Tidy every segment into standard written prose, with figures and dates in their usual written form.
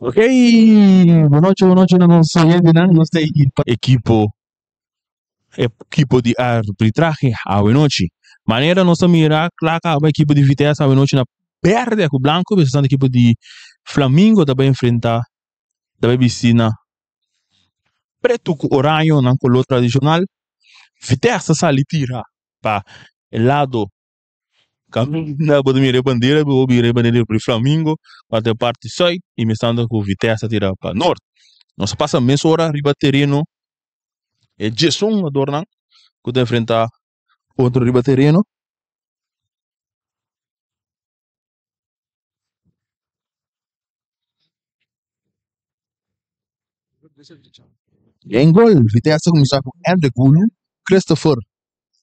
Ok, bon nochi, bon nochi na nos oyentenan. Nos ta ekipo ekipo di arbitrahe awe nochi. Manera nos a mira kla kaba ekipo di Vitesse awe nochi na berde ku blanko, mientras ekipo di Flamingo ta bai enfrenta ta bai bisti na pretu ku oraño, nan kolor tradishonal. Vitesse a sali tira pa e lado kaminda bo ta mira e bandera, bo mira e bandera di Flamingo pa ta e parti sùit i mientras ku Vitesse a tira pa nort. Nos a pasa mesora riba tereno e djesun hungadornan ku ta enfrentá otro riba tereno. Den gol, Vitesse a kuminsá ku Hendrik Gulu, Christopher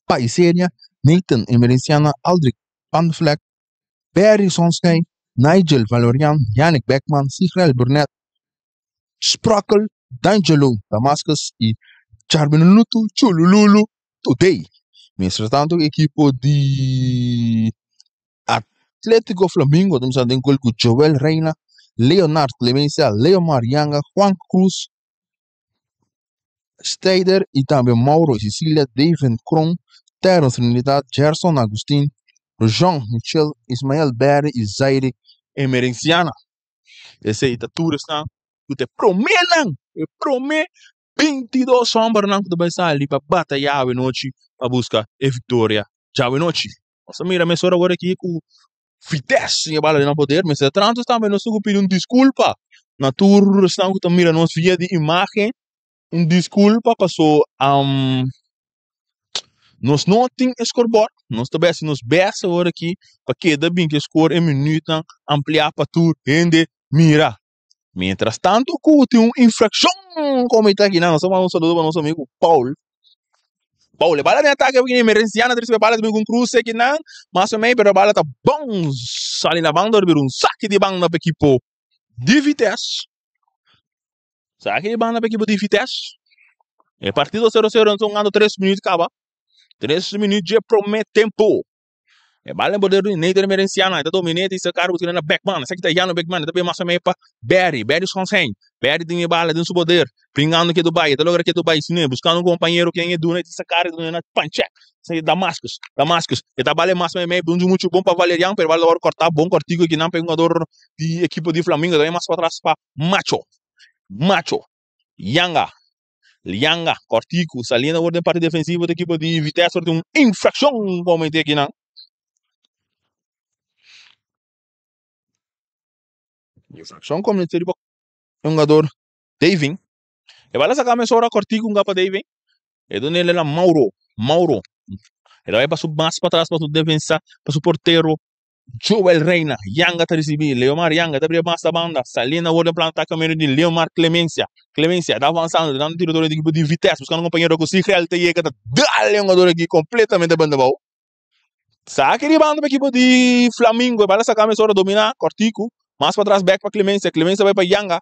Paiseria, Nathan Emerenciana, Aldrich Panflek, Barry Sonskei, Nigel Valorian, Yannick Beckman, Sigrel Burnett, Sprockel, D'Angelo Damascus y Charbenutu Chulululu Today. Mientras tanto ekipo di Atletico Flamingo ta kuminsá den gol ku Joel Reina, Leonard Clemencia, Leomar Yanga, Juan Cruz Steider y tambe Mauro Cecilia, David Kron, Terence Trinidad, Gerson Agustin, Jean Michel, Ismael Berry y Zaire Emerenciana. Esei ta tur esnan ku ta e proménan, e promé 22 hòmbernan ku ta bai sali pa batayá awenochi pa buska e viktoria djawe-nochi. Nos a mira mesora awor aki ku Vitesse tin e bala den nan poder. Mester Trantus tambe nos tin ku pidi un diskulpa na tur esnan ku ta mira nos via di imágen. Un diskulpa paso Nos no tin e scorebord, nos ta bai hasi nos best awor aki pa keda bin ku e score e minuutnan ampliá pa tur hende mira. Mientras tanto ku tin un infrakshon kometá akinan, nos ta manda un saludo pa nos amigu Paul. Paul e bala den atake aki Emerenciana ta risibi e bala ta bin ku un kruse akinan mas o menos pero e bala ta bon sali na banda ora bira un saki di banda pa ekipo di Vitesse. Saki di banda pa ekipo di Vitesse. E partido 0-0 nan ta hungando 3 minuut kaba. 3 minuut dje prome tempo. E bala den poder di Nathan Emerenciano. E ta domine di sacar busca na Beckman. Esaki ta Jano Beckman. E ta bin mas o menos pa Barry. Barry Schonsheim. Barry tin e bala den su poder. Bringando ke Dubai. E ta logra ke Dubai sine. Buscando un compañero ken e duna. E ta sacar e duna na Panchek. Esaki Damascus. Damascus. E ta bala mas o menos. Bunju mucho bon pa Valerian. Pero e bala ta worde corta. Bon cortico kinan pa e hungador di ekipo di Flamingo. E ta bin mas patras pa Macho. Macho. Yanga. Yanga, kòrtiku, saliendo awor den parti defensivo di ekipo di Vitesse por tin un infrakshon kometí akinan. Infrakshon kometí riba e hungador Davin. E bala saka mesora kòrtiku hunga pa Davin. E duna el na Mauro. Mauro. E ta bai pasu mas patras pa su defensa, pa su portero Joel Reina, Yanga ta ricibi, Leomar Yanga ta bria mas ta banda, saliendo awor den plan ataque medio di Leomar Clemencia, Clemencia ta avanzando, ta dando tiro di equipo di Vitesse, buscando un compañero cu Sigel ta yega ta dal e hungador aki completamente banda abao. Saki di banda pa equipo di Flamingo, e bala saca mesora domina, cortico, mas patras back pa Clemencia, Clemencia bay pa Yanga,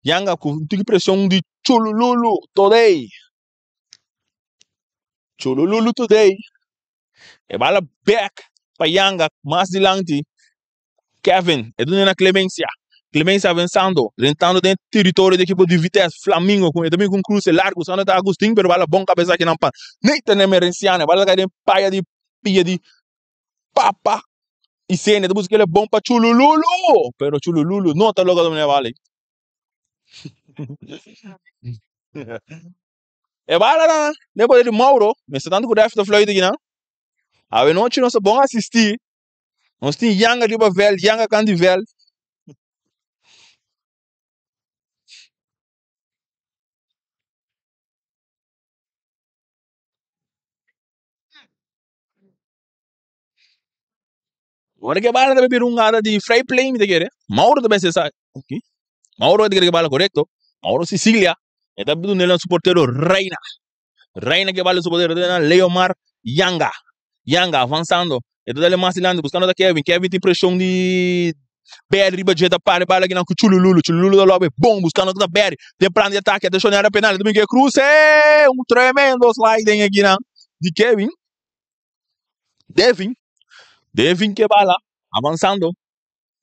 Yanga cu un tiki presion di Chulululu Today, Chulululu Today. E bala bek pa Yanga mas dilanti. Kevin e duna na Clemencia. Clemencia avanzando, drentando den territorio di ekipo di Vitesse. Flamingo ku e ta bin ku un cruce largo usando ta Agustin pero bala bon cabeza akinan pa Nathan Emerenciano. E bala ta kai den paya di pia di Papa Isenia. Ta busca kila bon pa Chulululu pero Chulululu no ta logra domina e bala. E bala nan den poder di Mauro, mester tantu ku ref ta fluit aki nan. Awe nochi nos ta bon asisti. Nos tin Yanga riba veld, Yanga kan di veld. Ora ke bala ta bira un gara di free play mi ta kere. Mauro ta pensa esa. Okay. Mauro ta kere ke bala korekto. Mauro Sicilia. E ta duna na su portero Reina. Reina ke bala su portero ta Leomar Yanga. Yanga avanzando. E ta dale mas dilanti buscando ta Kevin. Kevin tin presion di. Berry riba dje ta para e bala akinan ku Chulululu. Chulululu ta lobe bon buskando ku ta Berry. Den plan di atake atenshon den area penal. Ta bin ke kruse. Un tremendo sliding akinan di Kevin. Devin. Devin ke bala avansando.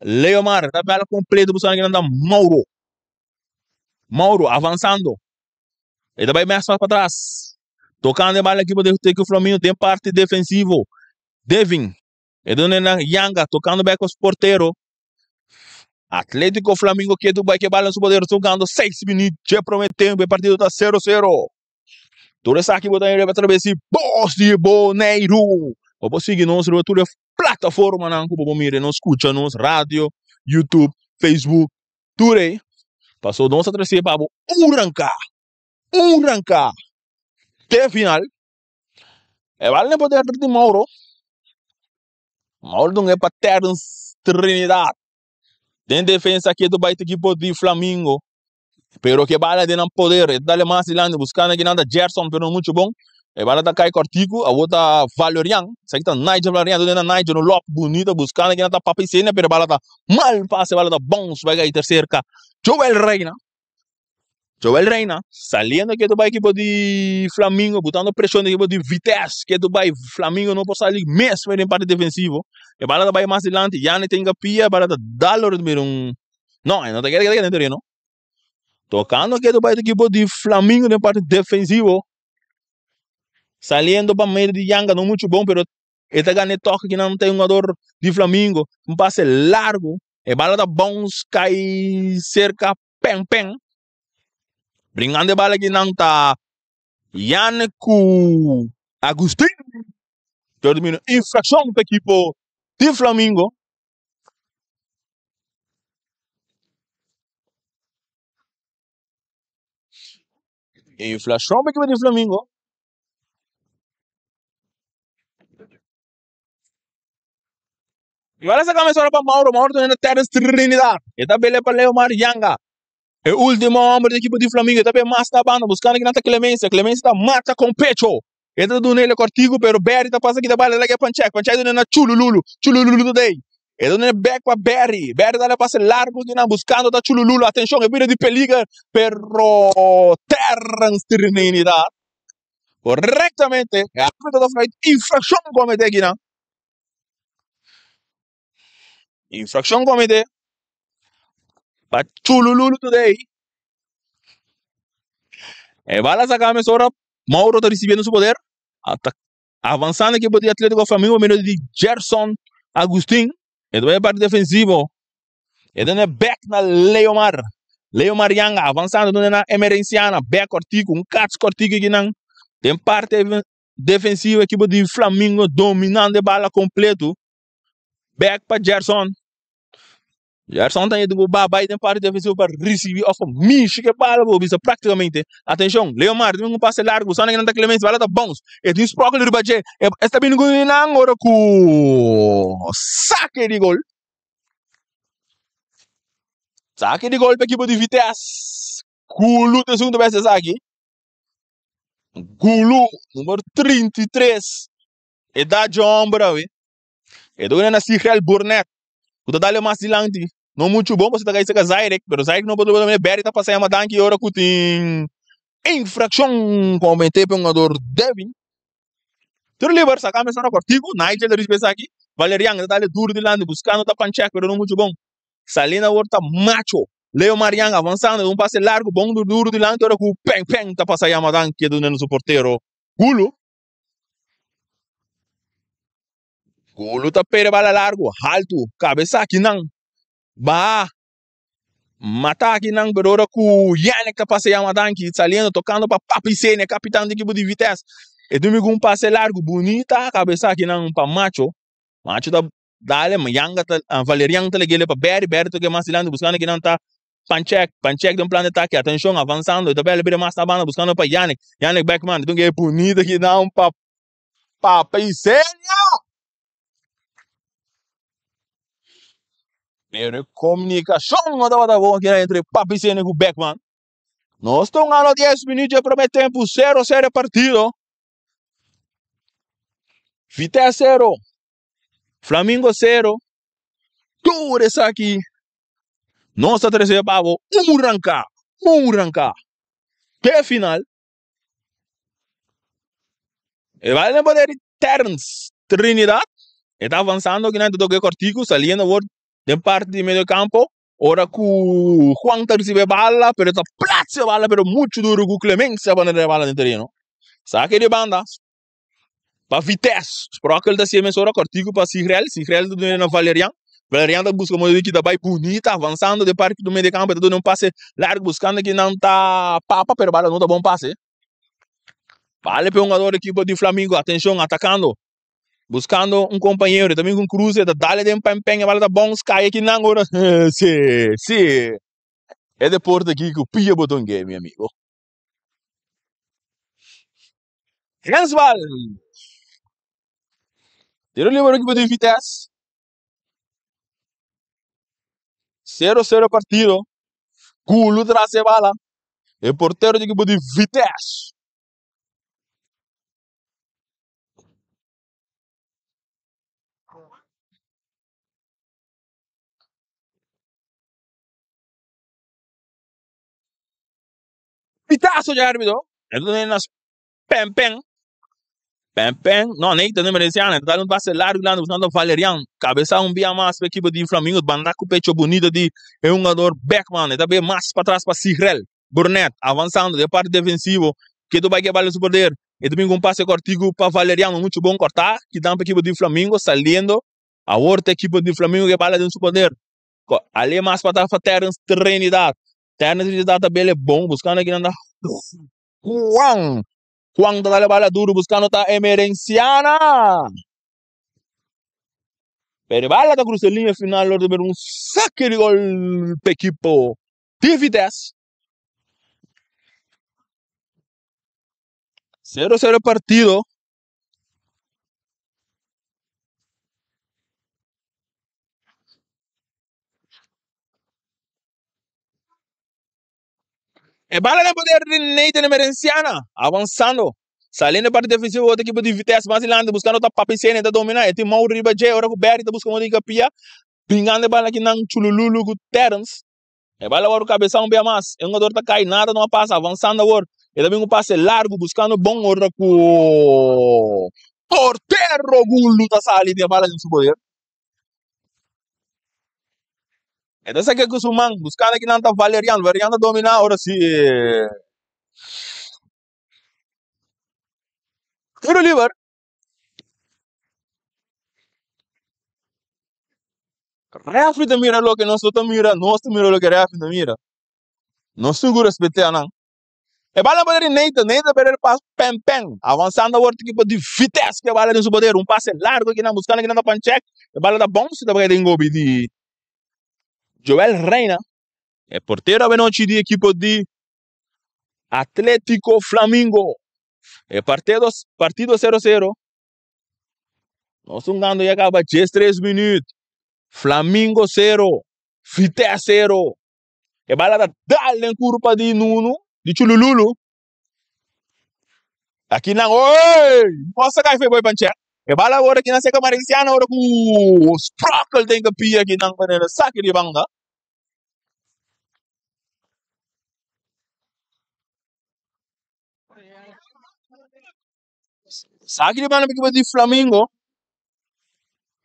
Leomar ta bala completo buscando akinan ta Mauro. Mauro avansando. E ta bai mes pas patras. Tocando e bala equipo de Teko Flamingo den parte defensivo. Devin. E done na Yanga tocando back os portero. Atletico Flamingo ketu bai ke bala su poder tocando 6 minutos dje prome tempo e partido ta 0-0. Tur esaki bo ta mira atraves di Bos di Boneiru. Bo por sigui nos riba tur e plataformanan ku bo por mira nos, skucha nos, radio, YouTube, Facebook, tur ei. Paso nos a trese pa bo un ranká, un ranká te final. E bal den poder di Mauro. Mauro dun e pa Terence Trinidad. Den defensa ketu bai ta ekipo di Flamingo. Pero ke bala den nan poder. E ta dale mas dilanti buscando aki nan ta Gerson pero no mucho bon. E bala ta kai kortiku. Awo ta Valerian. Esaki ta Nigel Valerian. Dunde na Nigel un lop bunita buscando aki nan ta Papi Senia pero e bala ta mal pase. E bala ta bounce bai kai ter cerca Joel Reina. Joel Reina saliendo ketu bai ekipo di Flamingo butando presion den ekipo di Vitesse. Ketu bai Flamingo no por sali mes den parti defensivo. E bala ta bai mas dilanti. Yanni tin kapia. E bala ta dal ora mira un No, e no ta kere kere den tereno. Tocando ketu bai ekipo di Flamingo den parti defensivo. Saliendo pa medio di Yanga, no mucho bon, pero e ta gana e toque ki nan ta un jugador di Flamingo. Un pase largo. E bala ta bounce kai cerca Peng Peng. Bringando e bala ki nan ta Yannick ku Agustin. Pero infraccion pa ekipo di Flamingo. Inflashon pa ekipo di Flamingo. Igual esa camisa ora pa Mauro, Mauro ta na Terence Trinidad. E ta bele pa Leomar Yanga. E último homber di ekipo di Flamingo. E ta be mas na banda, buscando ki nan ta Clemencia. Clemencia ta mata con pecho. E ta duna ele cortico, pero Berry ta pasa kita bala lage Panchek. Panchek duna na Chulululu. Chulululu ta dei. E ta duna back pa Berry. Berry ta dale pase largo ki nan buscando ta Chulululu. Atencion, e bira di peliger, pero Terrence Trinidad correctamente. E arbitro ta fluit infraccion comete aki nan. Infraccion comete pa Chulululu today. E bala saca mesora. Mauro ta recibiendo su poder. Ata avanzando equipo di Atletico Flamingo medio di Gerson Agustin. E ta parte defensivo. E ta back na Leomar. Leomar Yanga avanzando donde na Emerenciana. Back cortico, un kats cortico aquí nan. Den parte defensivo equipo di Flamingo dominando e bala completo. Back pa Gerson. Gerson ta yendo ba bai den parte defensivo pa recibi of mishi ke bala bo bisa prácticamente. Atención, Leomar tin un pase largo, Sona que Clemens, bala ta bounce. E tin Sprokkel riba dje. E esta bini ku nan ora ku saque di gol. Saque di gol pa equipo di Vitesse. Gulu ta segundo vez esaki. Gulu, numero 33. E da dje homber awe. E ta na Sigel Burnett. Ku ta dale mas dilanti. No mucho bom, pasobra ta kai seka Zairek, pero Zairek no por dominá. Barry ta pasa yama danki ora ku tin infrakshon kometé pa un jugador Devin. Tiro liber, saka mesora kòrtiku. Nigel ta risibí esaki. Valerian ta dale duru dilanti buskando ta Panchek, pero no mucho bon. Salina awor ta Macho. Leo Marian avansando, un pase largu, bon duru dilanti ora ku Peng Peng ta pasa yama danki duna su portero Gulu. Gulu ta pere bala largu, haltu, kabesa akinan. Ba mata akinan, pero ora ku Yannick ta pasa yama danki, saliendo, tokando pa Papi Sene, kapitan di ekipo di Vitesse. E dumi ku un pase largu, bunita, kabesa akinan pa Macho. Macho ta dale, Yanga ta, Valerian ta legele pa Berry, Berry ta toke mas dilanti, buskando akinan ta Panchek, Panchek den plan de ataque, atenshon, avansando, e ta bele bira mas na banda, buskando pa Yannick, Yannick Beckman, e dunga e bunita akinan pa Papa Isenio! Pero e comunicacion no tabata bon aki entre Papa Isenio cu Beckman. Nos ta un ano 10 minuut dje prome tempo, 0-0 e partido. Vitesse 0, Flamingo 0. Tur esaki nos ta trese pa bo un ranka, un ranka. Te final. E bal den poder di Terence Trinidad. E ta avansando aki nan ta toke kortiku saliendo awor den parti di medio campo. Ora ku Juan ta risibi e bala pero e ta plats e bala pero muchu duru ku Clemencia pa e bala den tereno. Sake di banda pa Vitesse. Sprockel ta hasi mesora kortiku pa Sigrel. Sigrel ta duna na Valerian. Valerian ta buska modo di kita bai bunita avansando den parti di medio campo. E ta duna un pase largu buskando kinan ta Papa pero bala no ta bon pase. Bala pa e hungador di ekipo di Flamingo. Atenshon atakando. Buscando un compañero, también con cruce, ta dale den pen pen, e bala ta bounce, cai aki nan ora. Sí, sí. E deporte aki cu pia boton gay, mi amigo. Handsbal. Tiro libre equipo di Vitesse. 0-0 partido. Gulu tras e bala. E portero di equipo di Vitesse. Pitazo dje arbitro. E ta duna nas pen pen. Pen pen. No, nee, ta duna Emerenciana. Ta dal un pase largo grande buscando Valerian. Cabeza un bia mas pa equipo di Flamingo. Banda cu pecho bonito di e hungador Beckman. E ta bay mas patras pa Sigrel. Burnett avansando den parti defensivo. Keto bai ke bala su poder. E ta bin ku un pase kòrtiku pa Valeriano muchu bon kòrtá ki dan pa ekipo di Flamingo saliendo. Awor ta ekipo di Flamingo ke bala den su poder. Ale mas pa ta pa Terence Trinidad. Terence Trinidad ta bele bon buskando kinan ta Juan. Juan ta dale bala duru buskando ta Emerenciana. Pero e bala ta krusa e liña final lor ta bira un sake di gol pa ekipo di Vitesse. 0-0 partido. E bala na poder di Nathan Emerenciana. Avanzando. Saliendo parte defensivo otro equipo di Vitesse mas adelante buscando ta Papi Sene ta domina. E tin Mauro riba dje ora ku Barry ta busca modo di kapia. Bringando e bala kinan Chulululu ku Terence. E bala awor cabeza un bia mas. E hungador ta cay, nada no a pasa. Avanzando awor. E ta bin un pase largo buscando bon ora cu portero Gulu ta sali di e bala den su poder. E ta saca cu su man buscando kinan ta Valerian. Valerian ta domina ora si. Tiro liber. Refri ta mira loke nos no ta mira, nos ta mira loke refri ta mira. Nos tin ku respetá nan. E bala na poder di Nathan, Nathan perde e pas pen pen, avansando awor ta ekipo di Vitesse ku e bala den su poder, un pase largo kinan buskando kinan ta panchek, e bala ta bounce ta bai den gobi di Joel Reina, e portero awenochi di ekipo di Atletico Flamingo. E partido, partido 0-0. Nos hungando ya caba 13 minuut. Flamingo 0, Vitesse 0. E bala ta dal den curpa di Nuno, di Chulululu. Aki nan, oi! Mosa kai fe boy panche. E bala ora ki nan seka Mariciano ora ku Sprokel den kapia ki nan panela saki di banda. Saki di banda ekipo di Flamingo.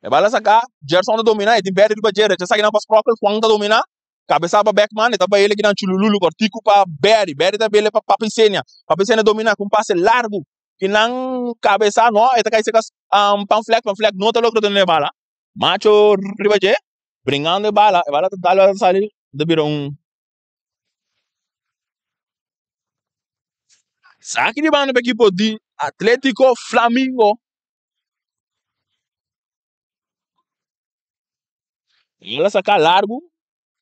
E bala saka, Gerson ta domina, e tin perde riba dje, recha saki nan pa Sprokel, Juan ta domina, kabesa pa Beckman, e ta baile kinan Chulululu, kortiku pa Berry, Berry ta baile pa Papi Senia, Papi Senia domina ku un pase largu, kinan kabesa no, e ta kai seka Pamflek, Pamflek no ta logra tene e bala, Macho riba dje, bringando e bala, e bala ta dal ta sali, ta bira un Saki di banda pa ekipo di Atletico Flamingo. Ela saka largu,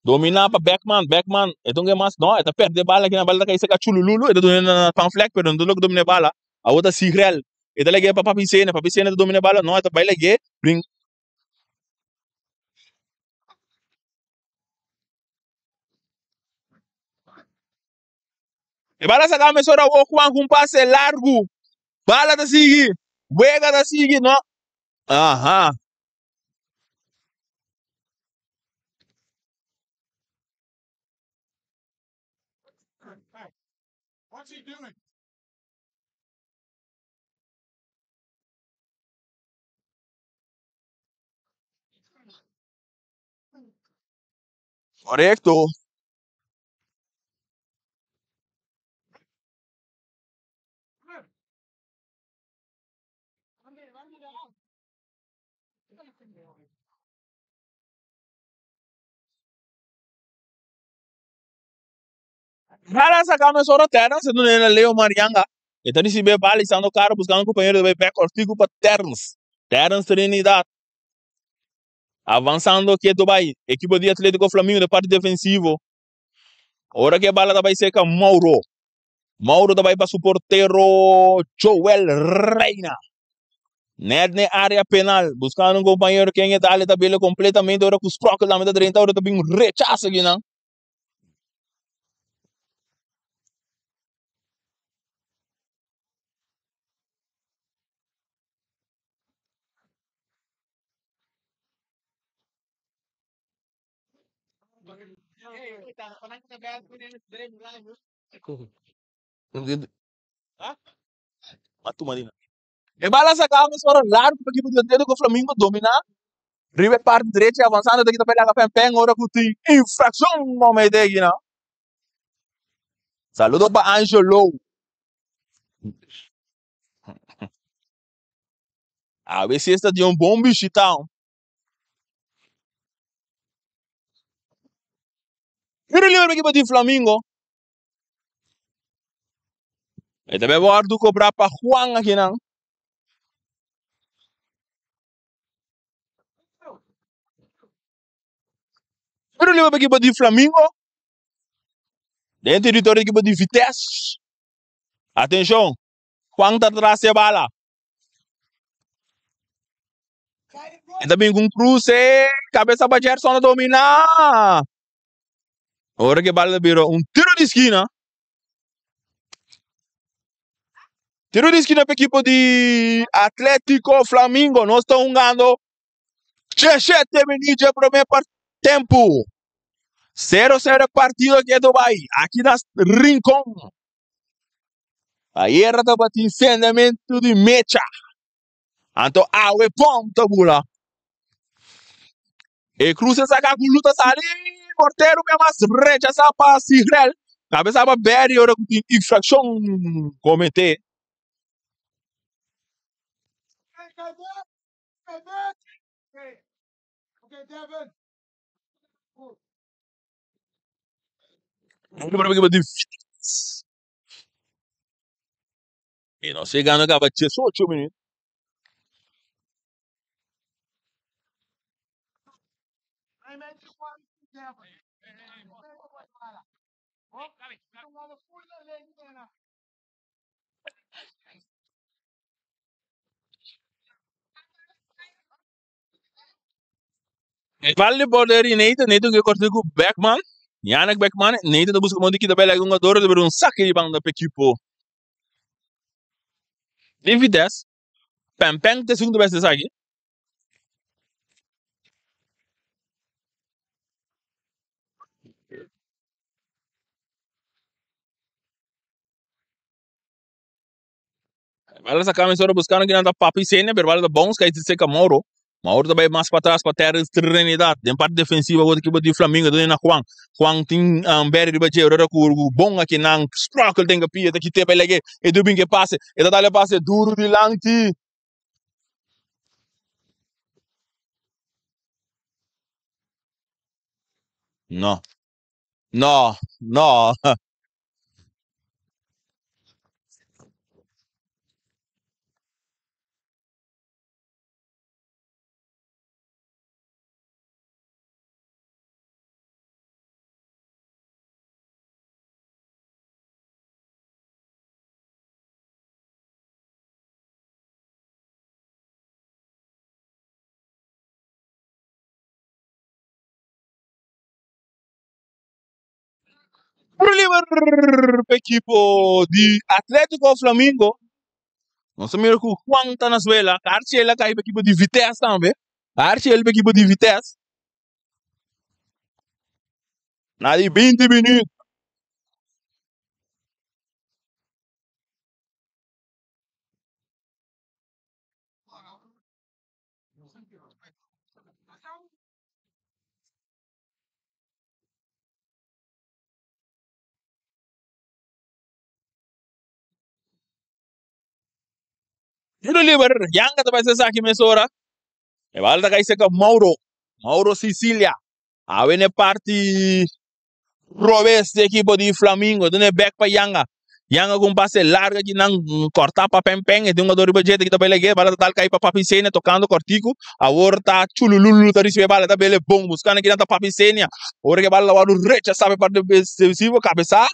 domina pa Beckman, Beckman, e ta un mas, no, e ta perde bala aki na bala ta kai saka Chulululu, e ta duna na Pamflek, pero no ta logra domina e bala. Awor ta Sigrel, e ta lege pa Papi Sene, Papi Sene ta domina e bala, no, e ta bai lege, bring. E bala saka mesora awor Juan ku un pase largu. Bala ta sigui. Wega ta sigui, no. Aha. Korekto. Hala saka mesora Terence, e duna na Leo Marianga. E ta risibi e bala isando kara buskando un kompañero di bai bek kòrtiku pa Terence. Terence Trinidad avansando ketu bai ekipo di Atletico Flamingo den parti defensivo. Ora ku e bala ta bai serka Mauro. Mauro ta bai pa su portero Joel Reina. Net den área penal, buskando un kompañero ken e dal e ta bele kompletamente ora ku Sprockel tambe ta drenta ora ta bin un rechaso akinan. E bala saka mesora largu pa ekipo di Atletico Flamingo domina riba e parti derecha y avansando ta kita pa e laga pen pen ora ku tin infrakshon momento aki nan. Saludo pa Angelo. Awe si esta di un bon bishita. Tiro libre pa ekipo di Flamingo. E ta bay wordo cobra pa Juan akinan. Tiro libre pa ekipo di Flamingo. Den territorio di ekipo di Vitesse. Atencion, Juan ta tras e bala. E ta bin cu un cruce, cabeza pa Gerson a domina. Ora que bala ta bira un tiro di esquina. Tiro di esquina pa equipo di Atletico Flamingo. Nos ta hungando 17 minuut dje prome tempo. 0-0 partido aki a Dubai. Aki na Rincon. Ayera tabatin sendamentu di mecha. Anto awe pom ta bula. E cruce saca cu luta sali. Portero me mas rechasa pa Sigrel. Cabeza pa Berry ora cu tin infraccion comete. E nos chegando caba 18 minuut. E bal di porteri Nathan, Nathan ke korte ku Beckman. Yannick Beckman, Nathan ta buska modo di kita bel un jugador, ta bira un sake di banda pa ekipo di Vitesse. Peng Peng ta esun ku ta bes esaki. Bala sa kami soro buscando kinan ta papi sene, pero bala ta bounce kai seca Mauro. Mauro ta bai mas pa atras pa Terence Trinidad. Den parte defensiva word equipo di Flamingo ta na Juan. Juan tin um, Berry riba dje, ora ku ku bon akinan Sprokel ten pia ta kite bai lege e du bin ke pase. E ta dale pase duro dilanti. No. No, no. Liber pa ekipo di Atletico Flamingo. Nos a mira ku Juan ta na suela. Archie a kai pa ekipo di Vitesse tambe. Archie pa ekipo di Vitesse. Na di 20 minuut. Tiro liber, Yanga ta bai esaki mesora. E bal ta kai seka Mauro. Mauro Sicilia. Awe ne parti robes di ekipo di Flamingo. Dune back pa Yanga. Yanga con pase largo aquí nan corta pa Pen Pen. E tin un jugador riba dje ta bele ge. Bala total kai pa Papi Senia tocando cortico. Awor ta Chulululu ta recibe bala ta bele bon. Buscando aquí nan ta Papi Senia. Ora que bala wadu rechaza pa parte defensivo. Cabeza.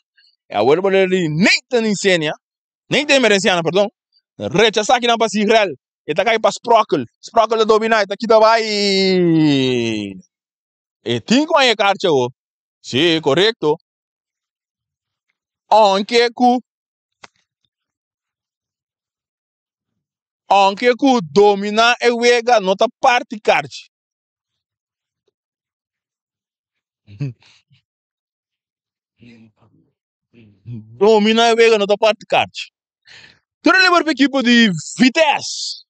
E awor bole di Nathan Insenia. Nathan Emerenciana, perdon. Rechaza aquí nan pa Sigrel. E ta kai pa Sprokkel. Sprokkel ta domina. E ta kita bai. E tin ku haña karchi awor. Sí, korekto. Aunke ku aunke ku dominá e wega no ta parti karchi. Dominá e wega no ta parti karchi. Tur e liber pa ekipo di Vitesse.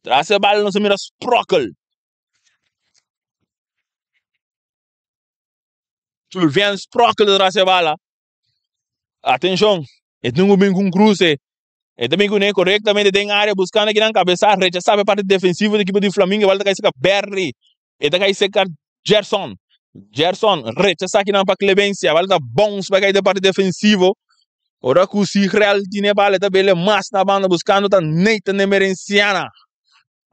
Tras e bala nos a mira Sprokkel. Julvian Sprokkel tras e bala. Atenshon, e tin ku bin ku un kruse. E ta bin kuné korektamente den área buskando kinan kabesa rechasá pa e parti defensivo di ekipo di Flamingo. E bala ta kai serka Berry. E ta kai serka Gerson. Gerson rechasá kinan pa Clemencia. Bala ta bounce pa kai den parti defensivo. Ora ku Sigrel tin e bala e ta bele mas na banda buskando ta Nathan Emerenciana.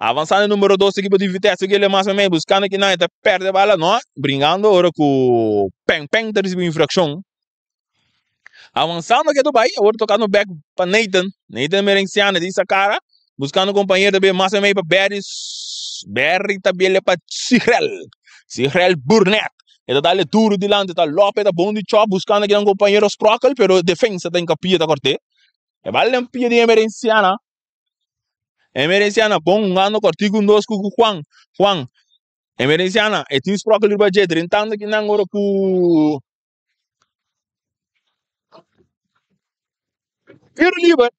Avansando e numero 2 ekipo di Vitesse ke le mas mei buskando kinan e ta perde bala no bringando ora ku Peng Peng ta risibi infrakshon. Avansando ke bai awor tokando back pa Nathan. Nathan Emerenciana di sa kara buskando kompañero ta bele mas mei pa Berry. Berry ta bele pa Sigrel. Sigrel Burnett. E ta dale duro dilanti ta Lope ta bon di chop buscando kinan compañero Sprokkel pero defensa ta hincapia ta corte. E bal den pia di Emerenciana. Emerenciana bon hungando cortico un dos cu Juan. Juan. Emerenciana e tin Sprokkel riba dje drentando kinan ora cu tiro liber.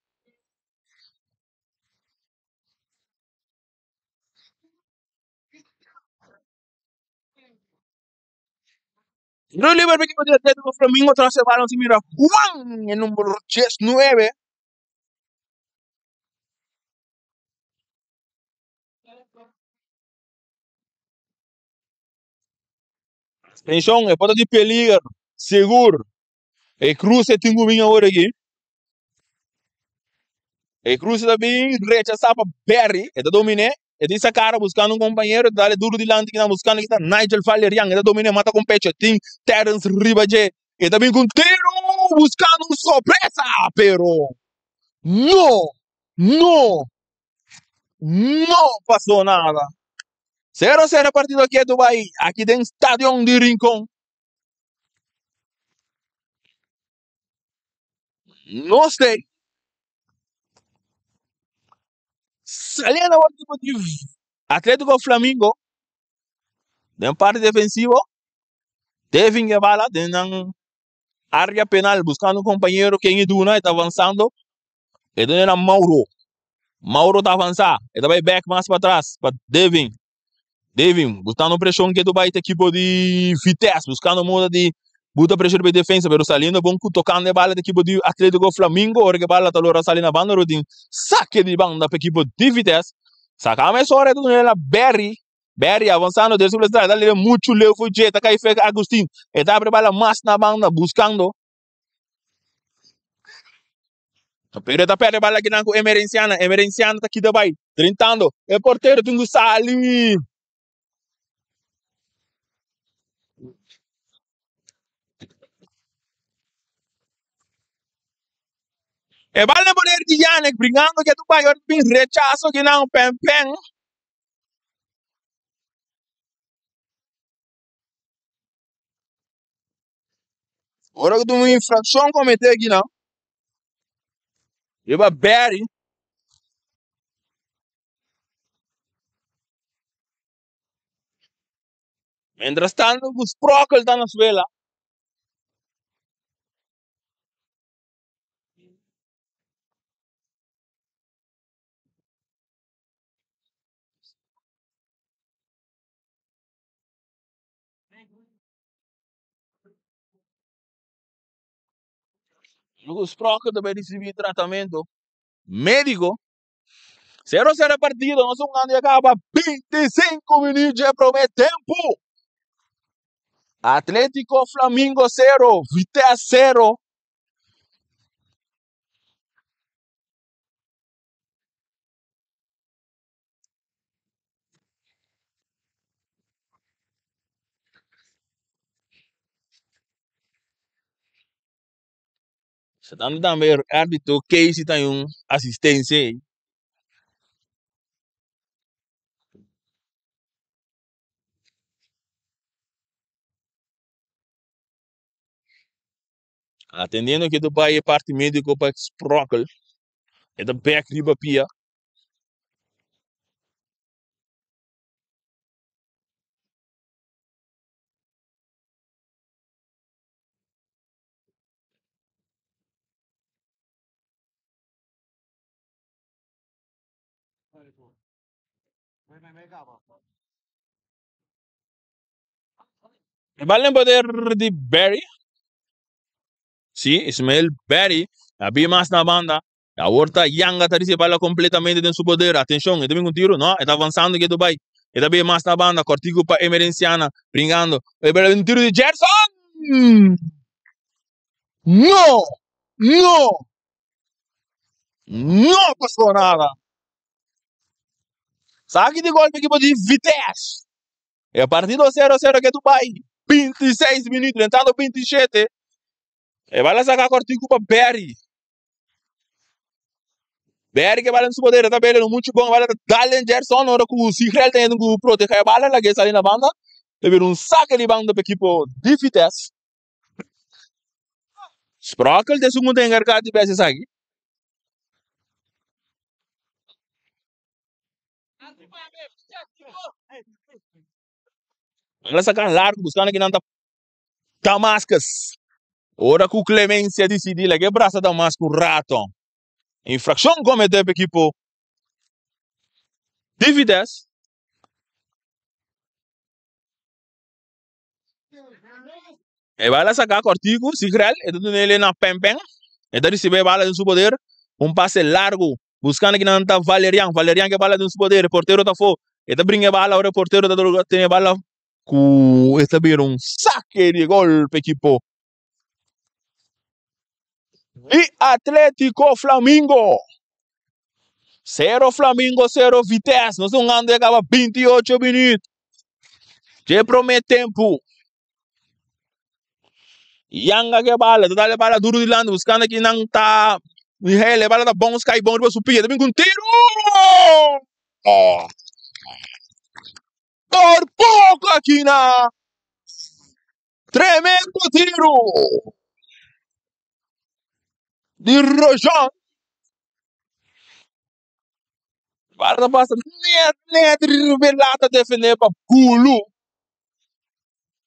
Tiro liber pa ekipo di Atletico Flamingo tras e balon si mira Juan e numero 19. Atenshon, e por ta di peliger, sigur. E cruce tin cu bin awor aki. E cruce ta bin rechasa pa Berry, e ta domine, e tin sa cara buscando un compañero, e ta dale duro dilanti kinan buscando kita Nigel Valerian, e ta domine mata con pecho, tin Terence riba dje, e ta bin cu un tiro buscando un sorpresa, pero no, no, no pasó nada. 0-0 partido aki a Dubai, aki den Stadion di Rincon. Nos te saliendo awor equipo di Atletico Flamingo den parte defensivo. Devin Guevara den nan área penal buscando un compañero quien e duna, está avanzando. E duna na Mauro. Mauro ta avanza, e ta bai back mas pa atras pa Devin. Devin buscando presión que bai equipo di Vitesse, buscando moda di buta presión riba defensa, pero saliendo bon cu tocando e bala di equipo di Atletico Flamingo, ora que bala ta logra sali na banda, ora tin saque di banda pa equipo di Vitesse. Saca mesora e ta na Berry. Berry avanzando desde su ta dale mucho leu fu dje, ta cai fe Agustin. E ta abre bala mas na banda buscando. Pero ta perde bala kinan ku Emerenciana. Emerenciana ta kita bai. Drentando. E portero tin ku sali. E bala na poder di Yannick. Bringando ke tu bai. Ora bin rechazo kinan. Pen pen. Ora ku tin un infrakshon kometé akinan, riba Barry. Mientras tanto ku Sprokkel ta na suela. Luego Sprocket ta bay ricibi tratamento medico. 0-0 partido, nos jugando ya acaba 25 minutos de primer tempo. Atlético Flamingo 0, Vitesse 0. Tanto tambe árbitro Casey ta un asistencia ahí. Atendiendo que tu bai e parti médico pa Sprockel. E ta bek riba pia. E bal den poder di Barry. Sí, Ismael Barry. A bin mas na banda. Awor ta Yanga ta ricibi bala completamente den su poder. Atencion, e ta bin cu tiro. No, e ta avanzando ke Dubai. E ta bin mas na banda. Cortico pa Emerenciana. Bringando. E bala un tiro di Gerson! No! No! No pasó nada. Saki di golpe equipo di Vitesse. E partido 0-0 ke Dubai. 26 minutos, entrando 27. E bala saca cortico pa Barry. Barry ke bala en su poder, ta bele no mucho bom, bala dale Gerson ora ku Sigrel tem ku proteger bala, la que sali na banda. Debe un saque di banda pa equipo di Vitesse. Sprockel de segundo encargado de bese saki. Bala saca largo buscando que nanta Damascus. Ora ku Clemencia decidi la que braza Damascus un rato. Infracción comete pa equipo di Vitesse. E bala saca cortico, Sigrel, e ta dunele na Pen Pen. E ta ricibe e bala den su poder. Un pase largo, buscando kinan ta Valerian. Valerian ke bala den su poder, e portero ta fo. E ta bringa e bala, ora e portero ta tene e bala cu e ta bira un saque di gol pa equipo di Atletico Flamingo. Cero Flamingo, cero Vitesse. Nos jugando ya caba 28 minuut. Dje prome tempo. Yanga ke bala, ta dale bala duro dilanti, buscando aki nan ta Mihael, e bala ta bon, sky bon riba su pia, ta bin ku un tiro! Oh. Por poco aki na tremendo tiro di Rojon. Bala ta pasa net net riba e lata defende pa Gulu.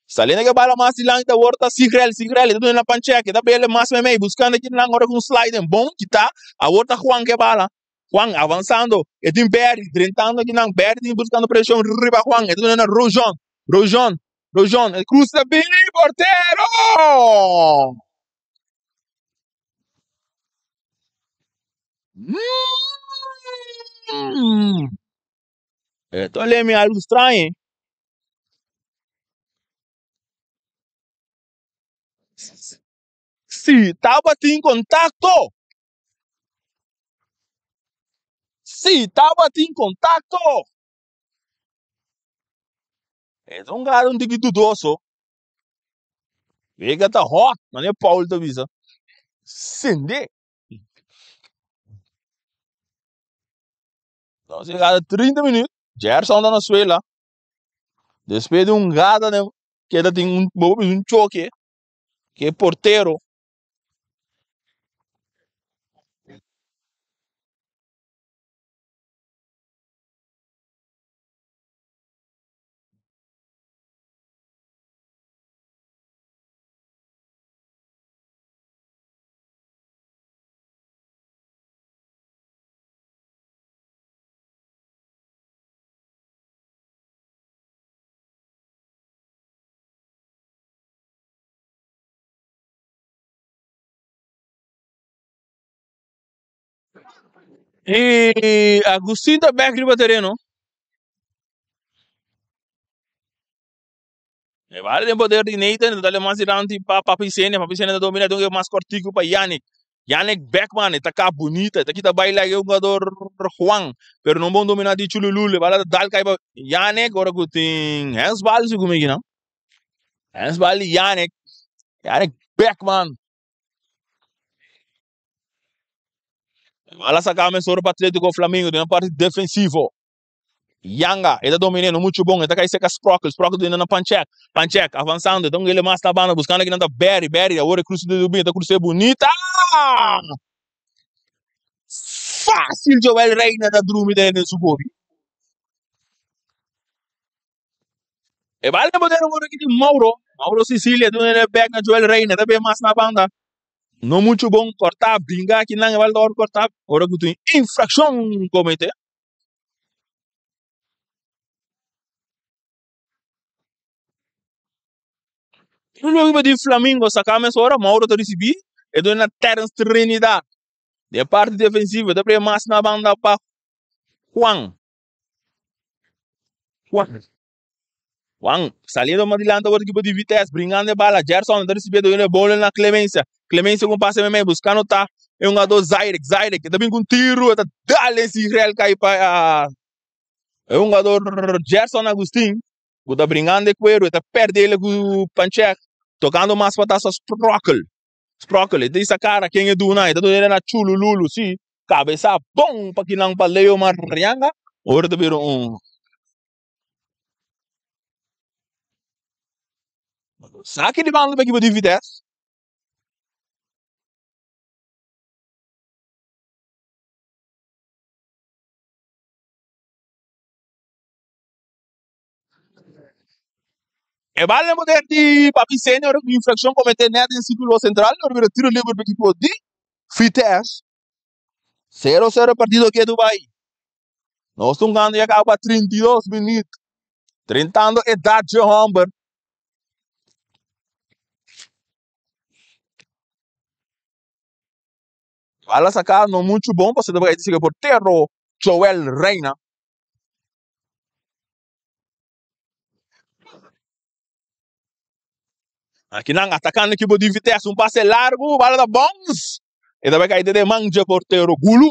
Saliendo ke bala mas dilanti awor ta Sigrel, Sigrel ta duna na Panchek, ta bele mas meimei buscando aki nan ora ku un sliding bon kita, awor ta Juan ke bala. Juan avanzando, e tin Berry drentando aki nan, Berry tin buscando presion riba Juan, e ta duna na Rojon, Rojon, Rojon, e cruza bini portero! Mm. E ta lemi algo straño. Si tabatin contacto. Si tabatin contacto. E ta un gado un tiki dudoso. Vega ta hot, manera Paul ta bisa. Sende. Nos yegada 30 minuut. Gerson ta na suela. Despues di un gada den keda tin un bo bisa un choke ke portero. I Agustin ta bek riba tereno. E bala den poder di Nathan, ta dale mas dilanti pa Papi Sene. Papi Sene ta domina, ta mas kortiku pa Yannick. Yannick Beckman, e ta ka bunita, e ta kita baila e jugador Juan, pero no bon domina di Chululul. E bala ta dal kai pa Yannick, ora ku tin handsbal segun mi kinan. Handsbal di Yannick. Yannick Beckman. E bala saka mesora pa Atletico Flamingo den parti defensivo. Yanga, e ta dominé, no muchu bon, e ta kai seka Sprockel, Sprockel ta na Panchek, Panchek avansando, e ta un ele mas na banda, buskando kinan ta Berry, Berry awor e krusa di Dubin, e ta krus'é bunita! Fásil Joel Reina ta drumi den su gobi. E bala den poder awor aki di Mauro, Mauro Sicilia ta duna bek na Joel Reina, ta bin mas na banda, no muchu bon, kòrtá, bringa akinan, e bala ta wòrdu kòrtá, ora ku tin infrakshon komete. Luego di Flamingo saca mesora, Mauro ta ricibi, e duna na Terence Trinidad. Den parti defensivo, ta pone mas na banda pa Juan. Juan. Juan, saliendo mas dilanti awor equipo di Vitesse, bringando e bala, Gerson ta ricibi, duna e bola na Clemencia. Clemencia con pase meimei, buscando ta e hungador Zairek, Zairek, e ta bin cu un tiro, e ta dal den Sigrel cay pa e hungador Gerson Agustin, cu ta bringando e cuero, e ta perde ele cu Panchek, tocando mas pa ta Sprockel, Sprockel, e ta hisa cara ken e duna, e ta duna ele na Chulululu, si, cabeza bon pa kinan pa Leo Marianga, ora ta bira un saki di banda pa ekipo di Vitesse. E bala den poder di Papi Senior ku infrakshon kometé nèt den sirkulo sentral, ora bira tiro liber pa ekipo di Vitesse. Sero sero partido ke Dubai. Nos ta hungando ya kaba 32 minüt. Drentando edat dje hòmber. Bala saká no muchu bon pasobra ta bai ta siga portero Joel Reina. Aki nan atakando ekipo di Vitesse, un pase largu, bala ta bounce. E ta bai kai den man dje portero Gulu.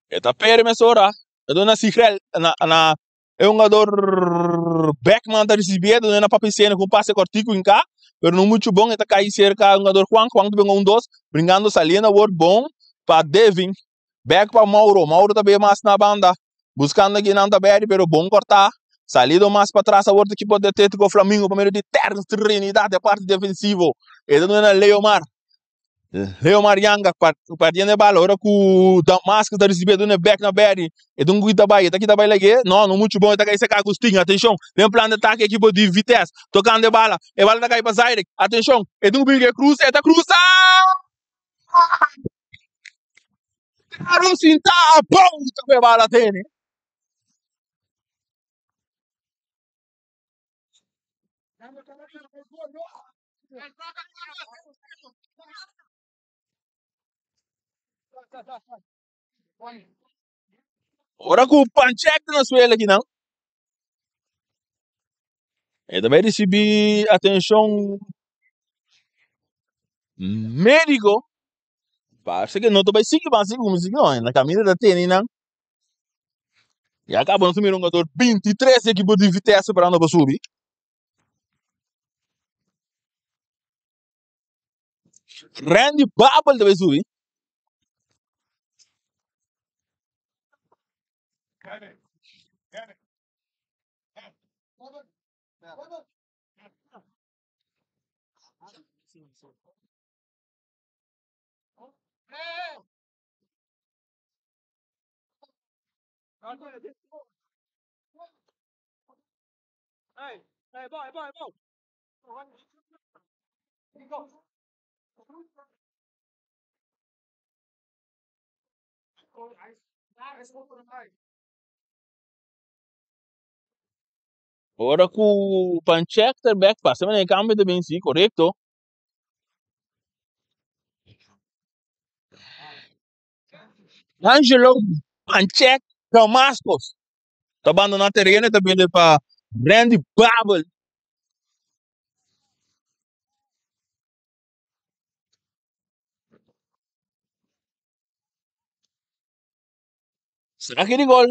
E ta perde mesora. E duna Sigrel na na e hungador Beckman ta risibi e duna na Papi Sene ku un pase kortiku hinká, pero no muchu bon. E ta kai serka hungador Juan. Juan ta benga un dos, bringando saliendo awor bon pa Devin. Bek pa Mauro. Mauro ta bay mas na banda. Buscando aki nan ta beri, pero bon corta. Salido mas pa tras awor ta equipo de Atletico Flamingo pa medio di Terence Trinidad de parte defensivo. E ta duna na Leomar. Leomar Yanga perdiendo e bala ora cu Damascus ta ricibi e duna bek na Berry. E ta un kita bay, e ta kita bay lage. No, no mucho bon. E ta cay seca Agustin. Atencion. Den plan de ataque equipo di Vitesse. Tocando e bala. E bala ta cay pa Zaire. Atencion. E ta un big e cruza. E ta cruza! Claro sinta abou ta ku e bala tene. Ora ku Panchek ta na suela akinan, e ta bai risibí atenshon médiko. Parse ke no ta bai sigui mas sigui sigui no, na kaminda ta tene nan. Ya kaba nos mira un jugador 23 di ekipo di Vitesse parando pa subi. Randy Babel ta bai subi. Ora ku Panchek ta bek pasa manera e kambio ta bin si korekto. Angelo Panchek Damascus ta bandona tereno y ta bini pa Randy Babel. Saki di gol.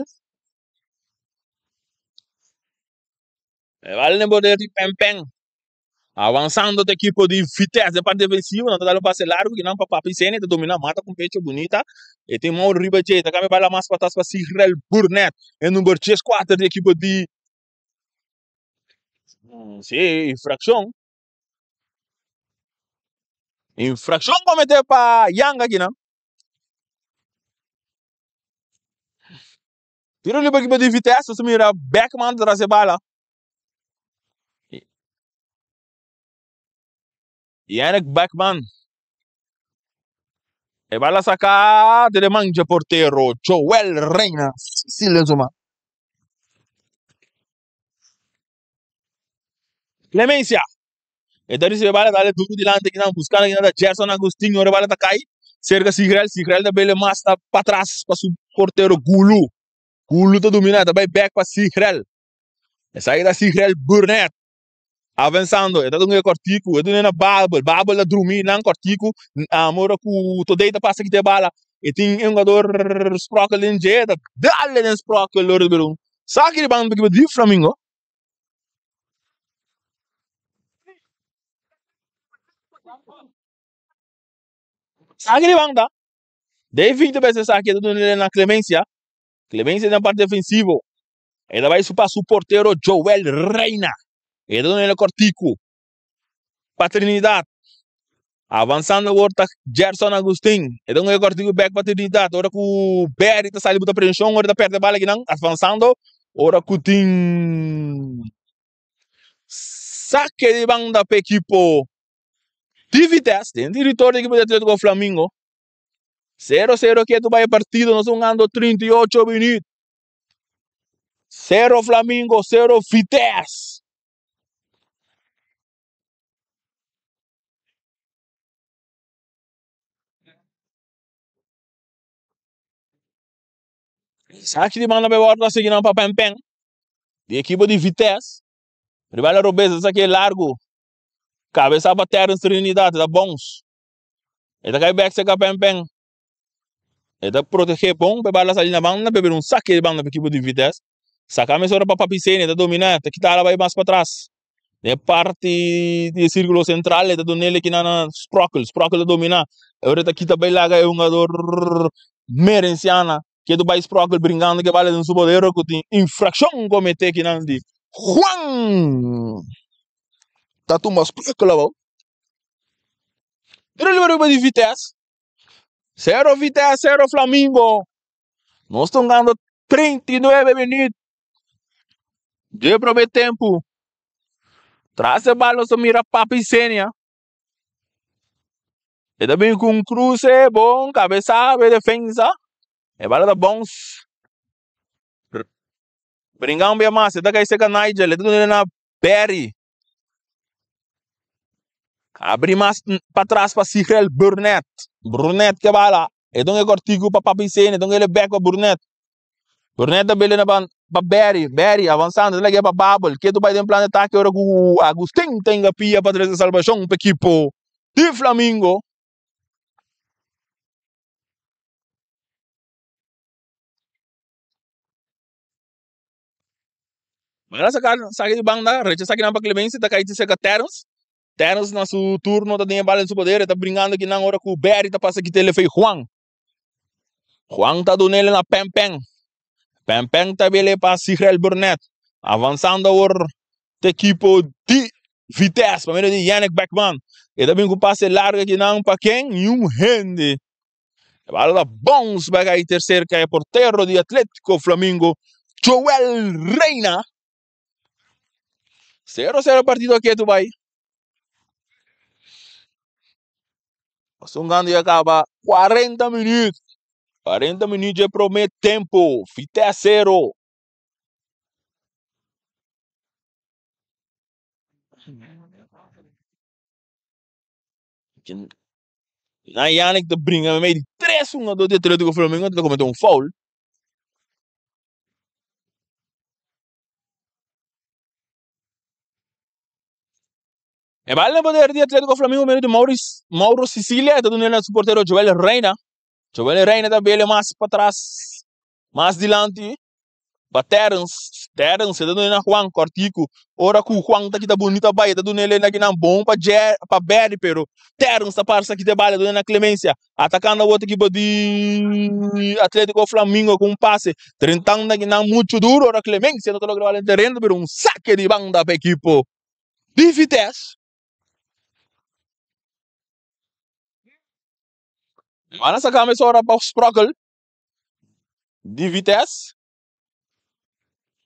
E bal den poder di Pempen. Avanzando e equipo di Vitesse de parte defensivo. Nan ta dal un pase largo kinan pa Papi Sene. Ta domina mata con pecho bunita. E tin Mauro riba dje. Ta cambia bala mas patras pa Sigrel Burnett. E number 34 di equipo di... Sí, infraccion. Infraccion comete pa Yanga kinan. Tiro libre equipo di Vitesse. Nos mira Beckman tras e bala. Yannick Beckman. E bala saca de man dje portero Joel Reina. Silencio man. Clemencia. E ta recibe bala dale duro dilanti kinan buscando kinan ta Gerson Agustin ora bala ta cai cerca Sigrel Sigrel ta bele mas ta patras pa su portero Gulu Gulu ta domina ta bay back pa Sigrel esaki ta Sigrel Burnett avansando e ta dunga e cortico e duna na Babel Babel ta drumi nan cortico ora cu Todey ta pasa kita e bala e tin e hungador Sprockel den dje ta dale den Sprockel ora ta bira un saki di banda di Flamingo. Saki di banda. David ta besa esaki ta duna na Clemencia. Clemencia den parte defensivo. E ta bai su pa su portero Joel Reina. E ta duna cortico. Pa Trinidad. Avanzando awor ta Gerson Agustin. E ta duna cortico back pa Trinidad. Ora ku Berry ta sali buta presion. Ora ta perde bala kinan. Avanzando. Ora ku tin saque di banda pa equipo di Vitesse. Den territorio di equipo di Atletico Flamingo. 0-0 ketu bai e partido. Nos hungando 38 minuut. 0 Flamingo, 0 Vitesse. Sachi di banda bay wordo a sigui nan pa Pen Pen di ekipo di Vitesse. Riba la robes esaki e largo. Cabeza pa Terence Trinidad ta bons. E ta kai bek cerca Pen Pen. E ta protege bon pe bala sali na banda pe bira un sake di banda pa ekipo di Vitesse. Saka mesora pa Papi Sene ta domina ta kita ala bay mas patras. Den parti di e circulo central e ta dunele kina na Sprockel. Sprockel ta domina. Ora ta kita bay laga e hungador Merenciana. Ketu bay Sprockel bringando ke bala den su poder ku tin infraccion comete kinan di Juan. Ta tumba Sprockel abao. Tiro libre riba di Vitesse. Cero Vitesse, cero Flamingo. Nos ta hungando 39 minuut. Dje prome tempu. Tras e bal nos ta mira Papi Senia. E ta bin ku un kruse bon kabesa be defensa. E bala ta bons. Bringa un bia mas. E ta kai seka Nigel. E ta duna na Barry. Abri mas patras pa Sigrel Burnett. Burnett ke bala. E duna e kortiku pa Papi Senia. E duna ele bek pa Burnett. Burnett ta bele na ban pa Barry. Barry avansando. Ta lag'e pa Babel. Ketu bai den plan di atake ora ku Agustin ta hinga pia pa trese salbashon pa ekipo di Flamingo. Bala saka saki di banda, recha saki nan pa Clemencia ta kai serka Terrence. Terrence na su turno ta den e bala den su poder, e ta bringando kinan ora ku Barry ta pasa kita elefei Juan. Juan ta dunele na Pen Pen. Pen Pen ta bele pa Sigrel Burnett. Avansando awor te ekipo di Vitesse pa medio di Yannick Beckman. E ta bin ku pase largo kinan pa ken? Niun hende. E bala ta bounce back ahí ter cerca e portero di Atletico Flamingo, Joel Reina. 0-0 partido aki tu bai. Pasungando ya acaba 40 minuut. 40 minuut je prome tempo. Vitesse 0. Na Yannick ta bringa mei di tres. Mes hungador di Atletico Flamingo ta comete un foul. E bal na poder di Atletico Flamingo medio di Maurice, Mauro Sicilia e ta duna na su portero Joel Reina. Joel Reina ta bele mas patras, mas dilanti pa Terence. Terence ta duna na Juan Cortico. Ora ku Juan ta kita bonita bai, ta duna ele na kinan bon pa Jer, pa Berry, pero Terence ta parsa kita bala duna na Clemencia. Atacando awor ekipo di Atletico Flamingo ku un pase. Trentando na kinan mucho duro ora Clemencia no ta logra bala en terreno, pero un saque di banda pa ekipo di Vitesse. Van a saca mesora pa Sprokkel di Vitesse.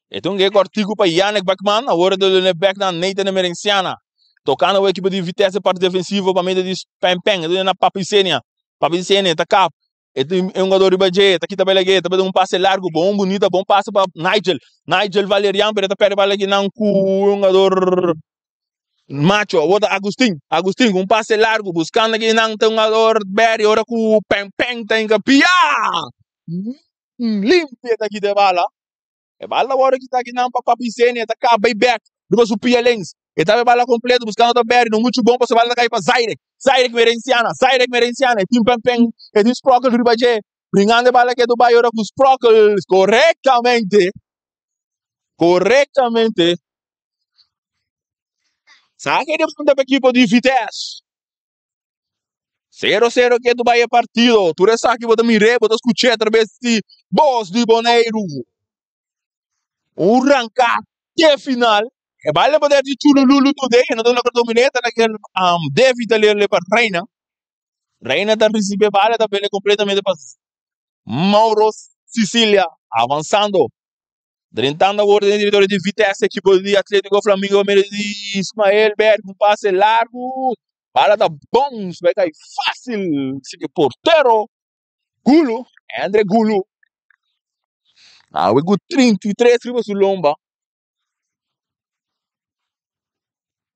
E ta un gay cortico pa Yannick Beckman. Awor e ta duna back na Nathan Emerenciana. Tocando e equipo di Vitesse parte defensivo pa medio di Pen Pen. E ta duna na Papi Senia. Papi Senia ta kap. E tin un jugador riba dje. Ta kita bela gay. Ta bada un pase largo. Bon bonita. Bon pase pa Nigel. Nigel Valerian. Pero e ta perde bala akinan ku un jugador Macho. Awor ta Agustin. Agustin ku un pase largo. Buscando akinan ta un jugador Berry. Ora ku Pen Pen ta enkapia. Limpia ta kita e bala. E bala ta wòrdu kita akinan pa Papi Senia. E ta kaba i bèk riba su pia lens. E ta e bala kompleto buskando ta Berry. No muchu bon pasobra e bala ta kai pa Zairek. Zairek Merenciana. Zairek Merenciana. E tin Pènpèn. E tin Sprokkel riba dje. Bringando e bala ketu bai ora ku Sprokkel korektamente. Korektamente. Sa ke di punta pa ekipo di Vitesse. Sero sero ketu bai e partido. Tur esaki bo ta mir'é, bo ta skuch'é atrabes di Bos di Boneiru. Un ranká te final. E bal poder di Chulululu today, e no ta logra dominé, ta na kel David ta lere pa Reina. Reina ta risibi e bala, ta bele kompletamente pa Mauro Sicilia, avansando. Drentando awor den e teritorio di Vitesse, ekipo di Atletico Flamingo medio di Ismael Berg, un pase largu, bala ta bounce, bai kai fácil, así que portero Gulu, Andre Gulu, awe ku 33 riba su lomba.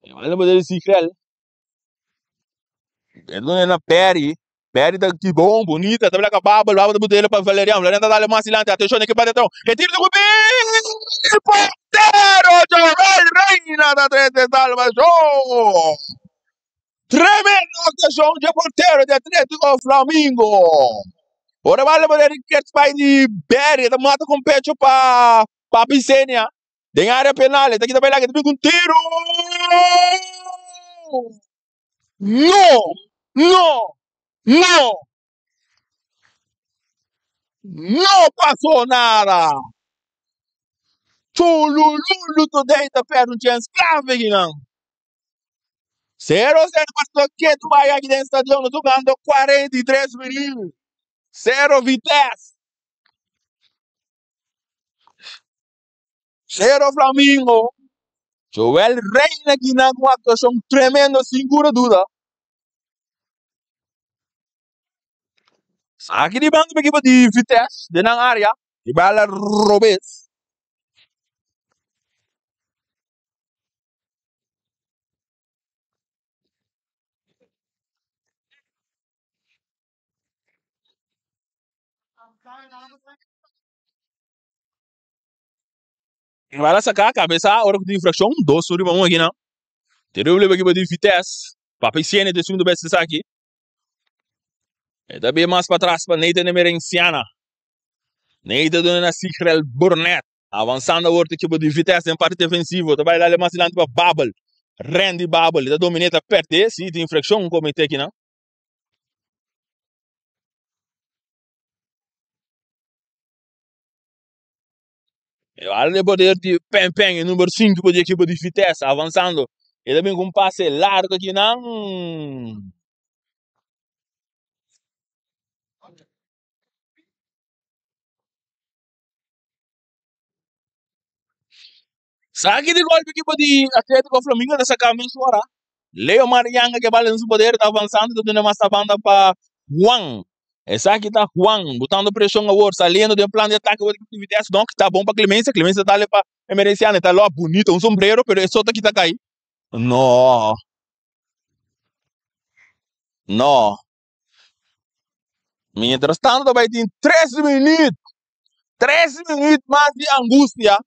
E bala poder di Sigrel. E duna na Perry. Perry ta ki bon, bonita. Ta bela ka Babel. Babel ta butele pa Valerian. Valerian ta dale mas dilanti. Atención, ekipa de Tron. E tiro de Gubi! Portero Joel Reina ta trece salvación. Tremendo actuación de portero de Atlético Flamingo. Ora bala poder Ricketts bai di Berry. Ta mata con pecho pa Papi Senia. Den área penal, e ta kita bai laga, e ta bin ku un tiro! No! No! No! No pasó nada! Chulululu today ta perde un chens clave akinan. 0-0 partido ketu bai aki den stadion, nos jugando 43 minuut. 0 Vitesse. Cero Flamingo. Joel Reina kinan ku un aktuashon tremendo sin kura duda. Saki di banda pa ekipo di Vitesse den nan área. E bala robes. E bala saká kabesa ora ku tin infrakshon. Dos riba un akinan. Terrible pa ekipo di Vitesse. Papi Siene ta e segundo bes esaki. E ta bin mas patras pa Nathan Emerenciana. Nathan duna na Sigrel Burnett. Avansando awor ta ekipo di Vitesse den parti defensivo. Ta bai dale mas dilanti pa Babel. Randy Babel. E ta dominé ta perde. Si tin infrakshon komete akinan. E bala den poder di Pen Pen, e number 5 di ekipo di Vitesse, avansando. E ta bin ku un pase largo akinan. Saki di golpe ekipo di Atletico Flamingo ta saka mesora. Leo Marianga ke bala den su poder ta avansando ta duna mas ta banda pa Juan. Esaki ta Juan botando presion awor saliendo den plan di atake awor ekipo di Vitesse. No, ta bon pa Clemencia. Clemencia ta dale pa Emerenciano. E ta lo bonito un sombrero pero e so ta kita kai. No. No. Mientras tanto ta bai tin tres minuut, tres minuut mas di angustia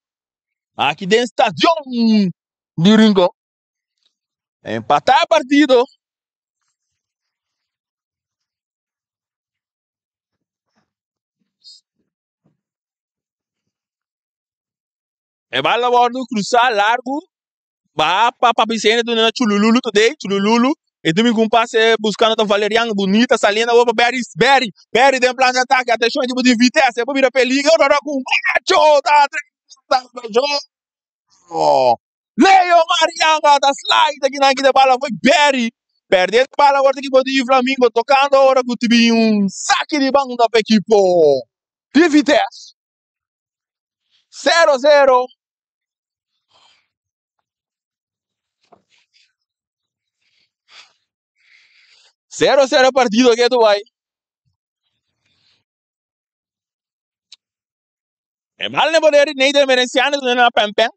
aki den stadion di Rincon. Empatá e partido. E bala wòrdu krusá largu Ba pa pa Vicente duna na Chulululu today, Chulululu e dumi ku un pase buscando ta Valerian bunita saliendo awor pa Berry, Berry, Berry den plan di atake, atencion e tipo di Vitesse e por bira peligro ora ku Macho ta Leo Marianga ta slide aki nan kita bala foi Berry perde e bala awor ta ekipo di Flamingo tocando ora ku tin un saki di banda pa ekipo di Vitesse 0-0. 0-0 partido ke tu bai. E bal ne poder di Nathan Merenciano tu na pen pen.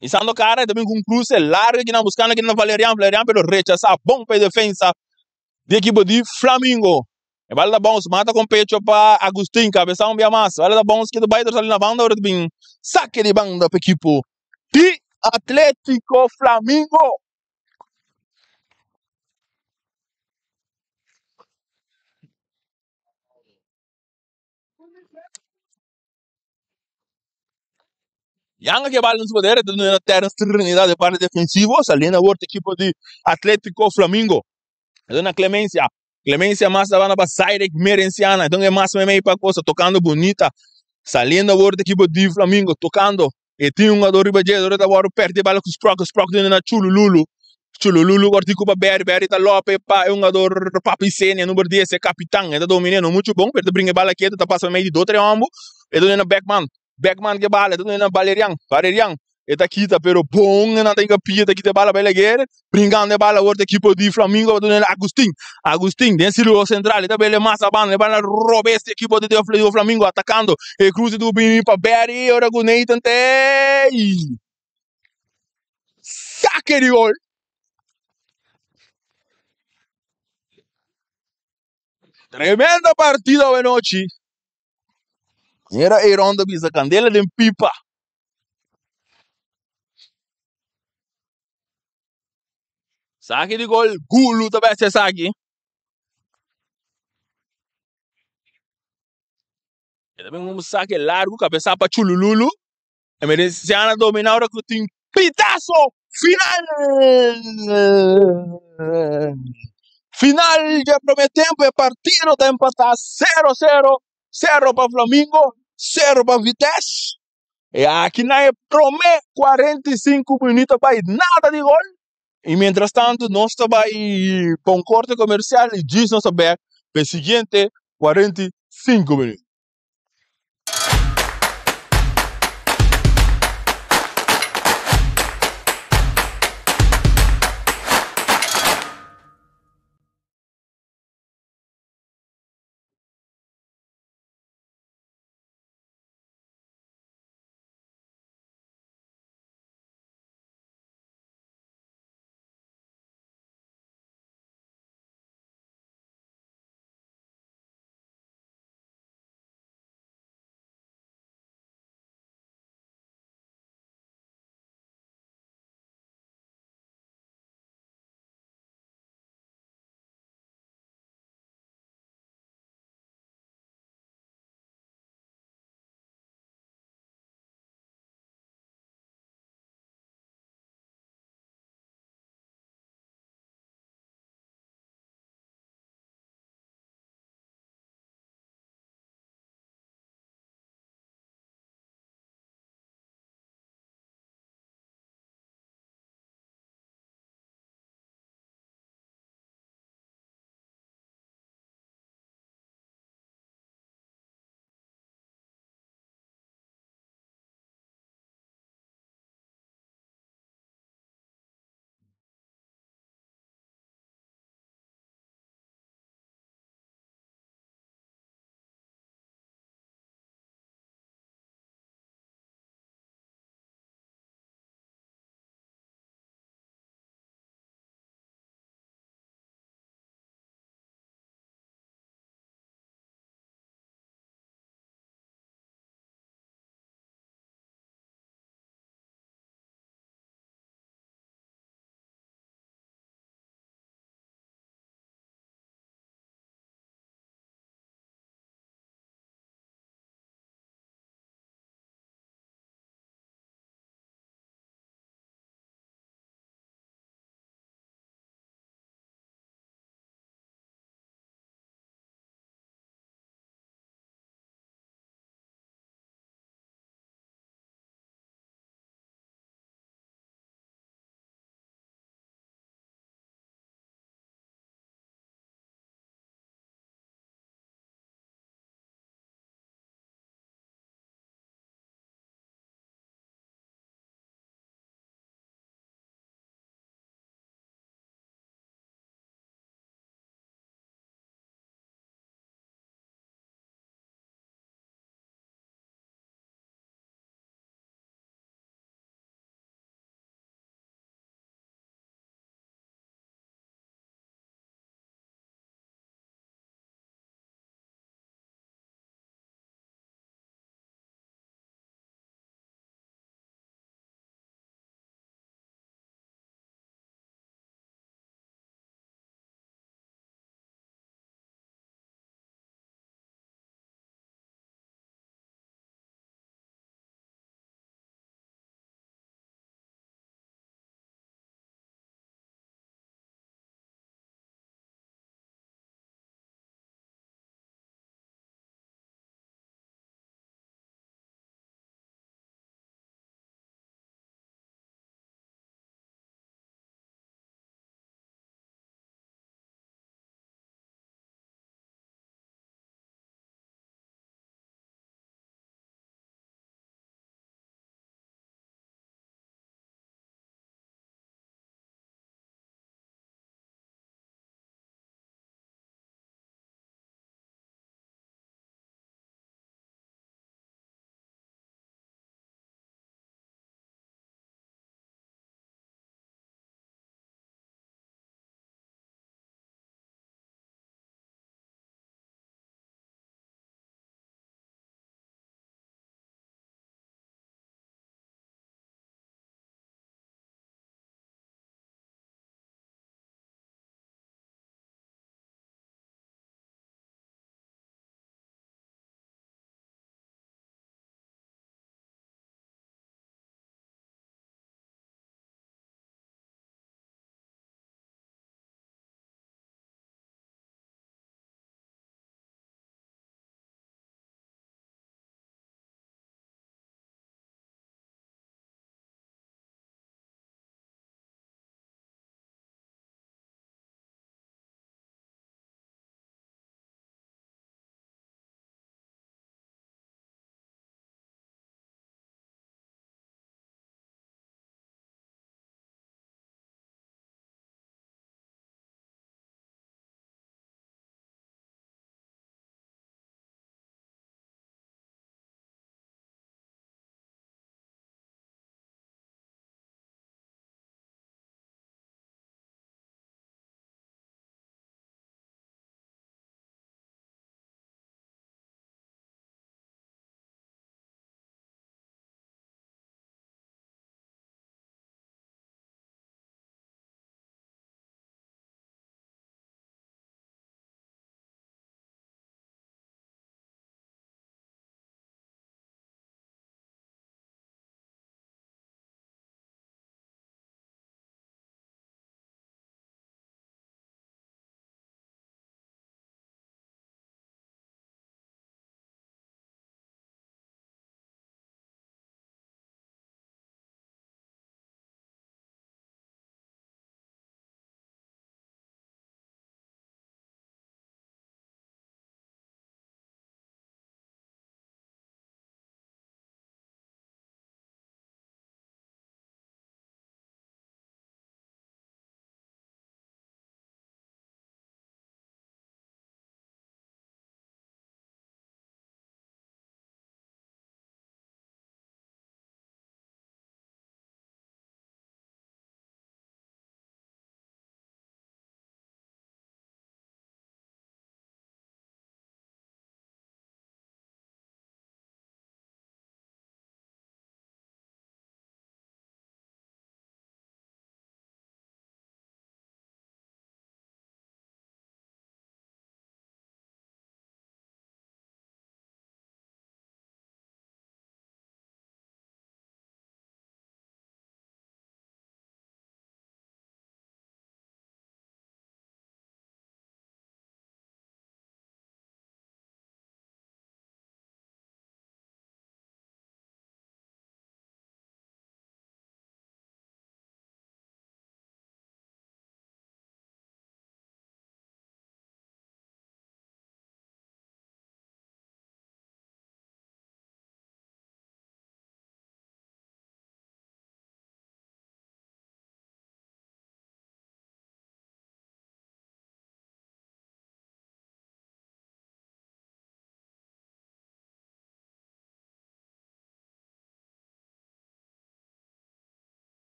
Isando cara también con cruce largo que na buscando que na Valerian, Valerian pero rechaza bom pa defensa di equipo di Flamingo. E bala da bounce, mata com pecho pa Agustin, cabeça um bia mas. Bala da bounce que vai sali na banda, ora bin saque de banda pa equipo di Atlético Flamingo. Yanga ke bala na su poder, na Terence Trinidad de parte defensivo, saliendo awor equipo di Atlético Flamingo. Na Clemencia. Clemencia mas da banda pa Zairek Merenciana. Então é mais meio para coisa, tocando bonita. Saliendo awor equipo di Flamingo, tocando. E tin un jugador riba dje, ora awor perde bala ku Sprock, Sprock den na Chulululu. Chulululu cortico pa Berry, Berry ta lope pa un jugador Papi Senia, number 10, e capitán. E ta dominando mucho bom, pero ta brinca bala quieto, ta passa meio de dois, três homens. E na Beckman. Beckman ke bala, e na Valerian, Valerian. E ta kita, pero bom, na tem capia, ta kita bala bela guerra. Brincando de bala, outro equipo de Flamengo, na Agustin. Agustin, den círculo central, e ta bele massa banda, bala roba este equipo de Flamengo atacando. E cruze do Bini pa Berry, ora com Nathan tem. Saque de gol. Tremendo partido de noche. Era Aaron bisa candela de pipa. Saque de gol, Gulu também se saque. E também um saque largo, cabeça para Chulululu. E Mereciana dominar o que tem pitaço final. Final de primeiro tempo e partido tá empatar 0-0. 0 para Flamengo, 0 para Vitesse. E aqui na promete 45 minutos para nada de gol. E mientras tanto, nós estamos para um corte comercial e diz nosso back para o seguinte 45 minutos.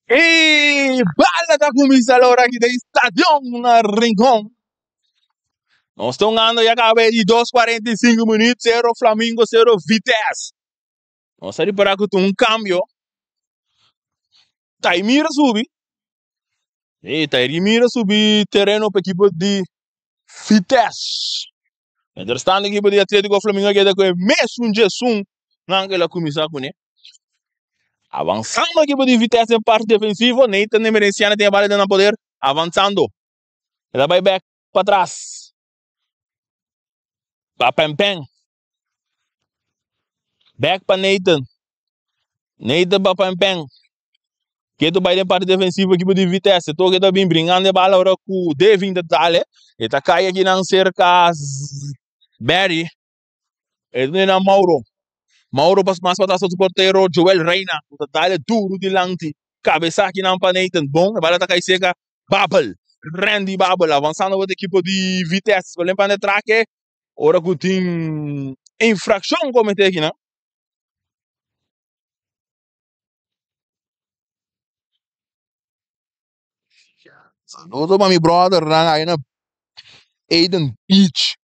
E bala ta kuminsá lora aki den stadion na Rincon. Nos ta hungando ya kaba di 2:45 minuut, 0 Flamingo, 0 Vitesse. Nos ta ripará ku tin un kambio. Taimir a subi. E Taimir a subi tereno pa ekipo di Vitesse. Mientras tanto ekipo di Atletico Flamingo a keda ku e mesun djesun nan ku el a kuminsá kuné. Avansando ekipo di Vitesse den parti defensivo, Nathan Emerenciana tin e bala den nan poder, avansando. El a bai bek patras. Pa Pempen. Bek pa Nathan. Nathan pa Pempen. Ketu bai den parti defensivo ekipo di Vitesse. Toke ta bin bringando e bala ora ku Devin ta dale. E ta kai akinan serka Barry. E ta na Mauro. Mauro pas mas patras pa su portero Joel Reina. Ku ta dale duru dilanti. Kabesa akinan pa Nathan. Bon, e bala ta kai serka Babel. Randy Babel avansando pa ekipo di Vitesse. Balen pa trake. Ora ku tin infrakshon komete akinan. Saludo pa mi brother nan ahí na Eden Beach.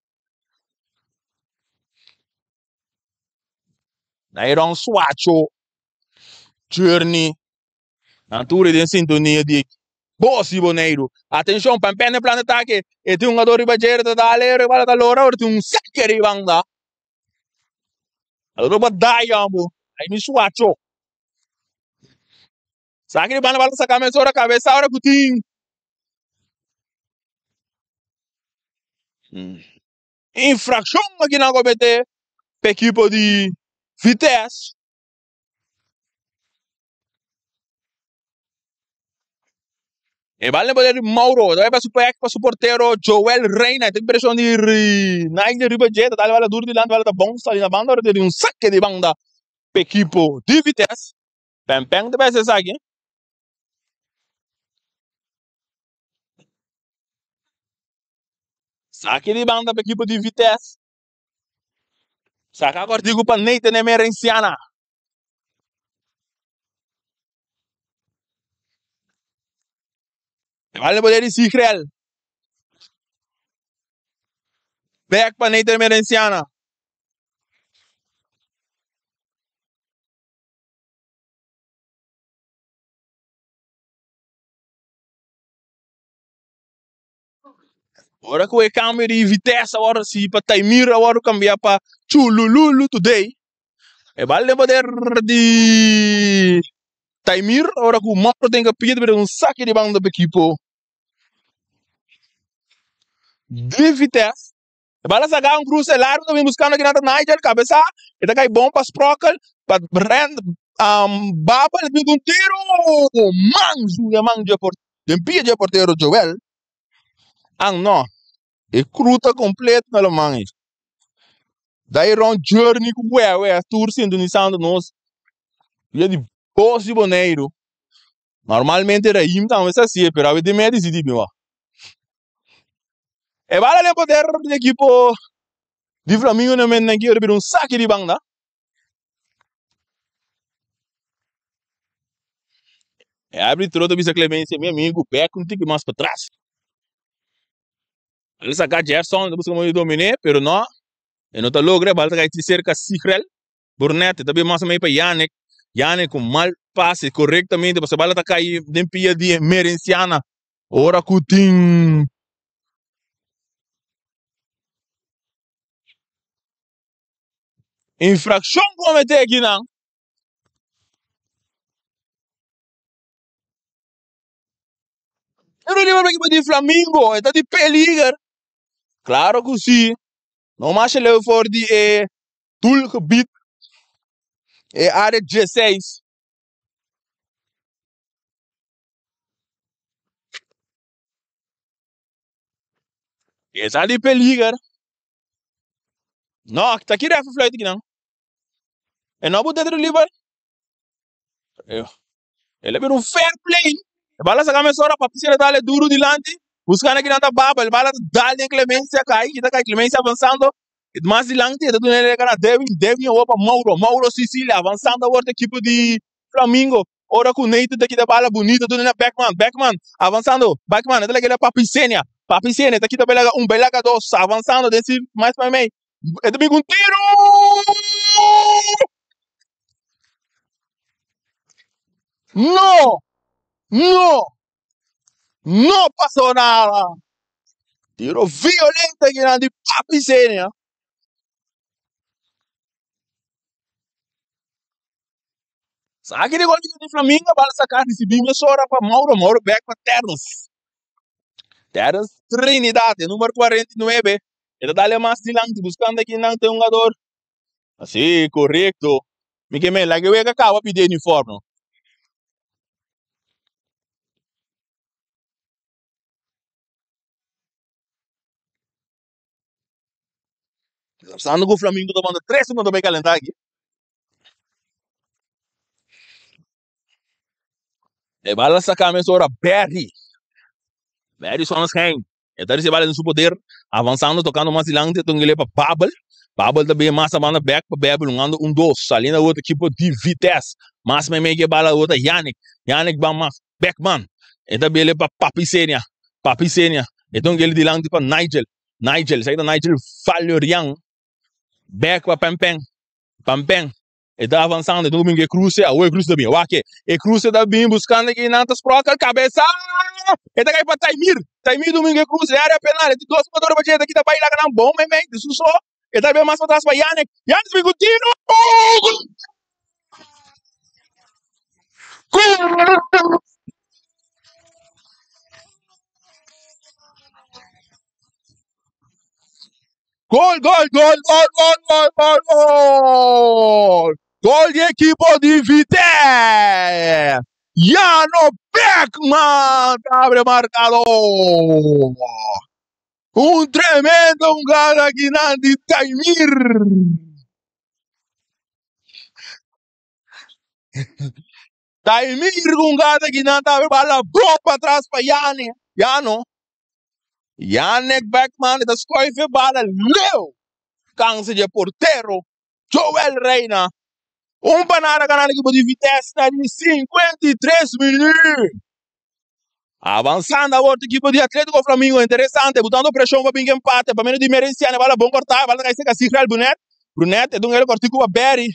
Nairon Swacho, Journey, nan tur den sintonia di Bos di Boneiru. Atenshon, Pèmpèn den plan di atake. E tin un jugador riba dje, ta dale, riba ta lora, ora tin un sake riba anda. Alo ba dai ambo. Ai mi suacho. Saki di banda bala saka mesora kabesa ora ku tin. Infrakshon aki nan komete pa ekipo di Vitesse. E bal den poder di Mauro, ta bai pa su pek pa su portero Joel Reina. Tin preshon di Nigel riba dje, ta dal bala duru dilanti, bala ta bounce sali na banda, ora tin un sake di banda pa ekipo di Vitesse. Pèn pèn ta bai hasi esaki. Sake di banda pa ekipo di Vitesse. Saka kòrtiku pa Nathan Emerenciana. E bal den poder di Sigrel. Bek pa Nathan Emerenciana. Ora ku e kambio di Vitesse awor si pa Taimir awor kambia pa Chulululu today. E bal den poder di Taimir ora ku Mauro ten kapia ta bira un saki di banda pa ekipo di Vitesse. E bal a saka un kruse largu ta bin buskando kinan ta Nigel kabesa e ta kai bon pa Sprockel pa Brand Babel e bin ku un tiro man zuña man dje den pia dje portero Joel. An no, e kruta kompleto na lo man ei. Dairon Journey ku Wewe tur sintonisando nos via di Bos di Boneiru. Normalmente Raim tambe sa hasié, pero awe den mi a disidí bin wak. E bala den poder di ekipo di Flamingo na men nan kier bira un saki di banda. E arbitro ta bisa Clemencia, mi amigu, bek un tiki mas patras. El saka Gerson, ta buska modo di dominé, pero no, e no ta logra, e bal ta kai cerca Sigrel. Burnett ta bin mas o menos pa Yannick. Yannick ku mal pase korektamente, pasobra e bala ta kai den pia di Merenciana. Ora ku tin infrakshon kometé akinan. Tiro liber pa ekipo di Flamingo, e ta di peliger. Klaro ku si, no masha leu for di e doelgebied, e área 16. E ta di peliger. No, ta ki ref a fluit akinan? E no bo tiro liber? El a bira un fair play. E bala saka mesora, Patricia ta dale duro dilanti. Buscando akinan ta Babel. Bala ta dal den Clemencia kai. Kita kai Clemencia avanzando. Mas dilanti e ta duna e na Devin. Devin awor pa Mauro. Mauro Sicilia avansando awor ta ekipo di Flamingo. Ora ku Nathan ta kita bala bunita duna na Beckman. Beckman avansando. Beckman e ta laga pa Pisenia. Pa Pisenia ta kita bala un belaga dos. Avansando den si mas pa mei. E ta bin ku un tiro! No! No! No pasó nada! Tiro violento akinan di Papi Senia. Saki di gol di Flamingo, bala saká, risibí mesora pa Mauro, Mauro bek pa Terence. Terence Trinidad, e número 49, e ta dale mas dilanti, buscando akinan te hungador. Así, correcto. Mi ke men, laga e wega kaba pidi uniform no. Pensando ku Flamingo ta manda tres segundo pa e kalentá aki. E bala saká mesora Berry. Berry Sonnenschijn. E ta ricibi bala den su poder, avansando, tocando mas dilanti, ta tungele pa Babel. Babel ta bin mas a banda bek pa Babel, hungando un dos. Saliendo awor ta ekipo di Vitesse. Mas meimei ke bala awor ta Yannick. Yannick ban mas Beckman. E ta bele pa Papi Senia. Papi Senia. E tungele dilanti pa Nigel. Nigel, esaki ta Nigel Valerian. Bek pa Pempen. Pempen. E ta avansando, e ta bin e cruce, awor e cruce ta bin, wak e, e cruce ta bin buscando aki nan ta sprokel cabeza, e ta kai pa Taimir, Taimir domingo e cruce den area penal, e tin dos jugador riba dje, e ta kita bai laga nan bon meimei, di su so, e ta bin mas patras pa Yannick, Yannick ta bin cu tiro, gol! Gol! Gol, gol, gol, gol, gol, gol, gol, gol! Gol di ekipo di Vitesse! Jano Beckman ta abre marcador! Un tremendo jugada akinan di Taimir! Taimir ku un gada akinan ta abre bala bon patras pa Jane, Jano. Yannick Beckman ta scoif e bala leu cansa dje portero Joel Reina. Un panada ganando equipo di Vitesse na di 53 minuut. Avanzando awor equipo di Atletico Flamingo interesante botando presion pa binga empate pa medio di Merenciano bala bon corta bala ta cai cerca Sigrel Brunet. Brunet e dun el cortico pa Berry.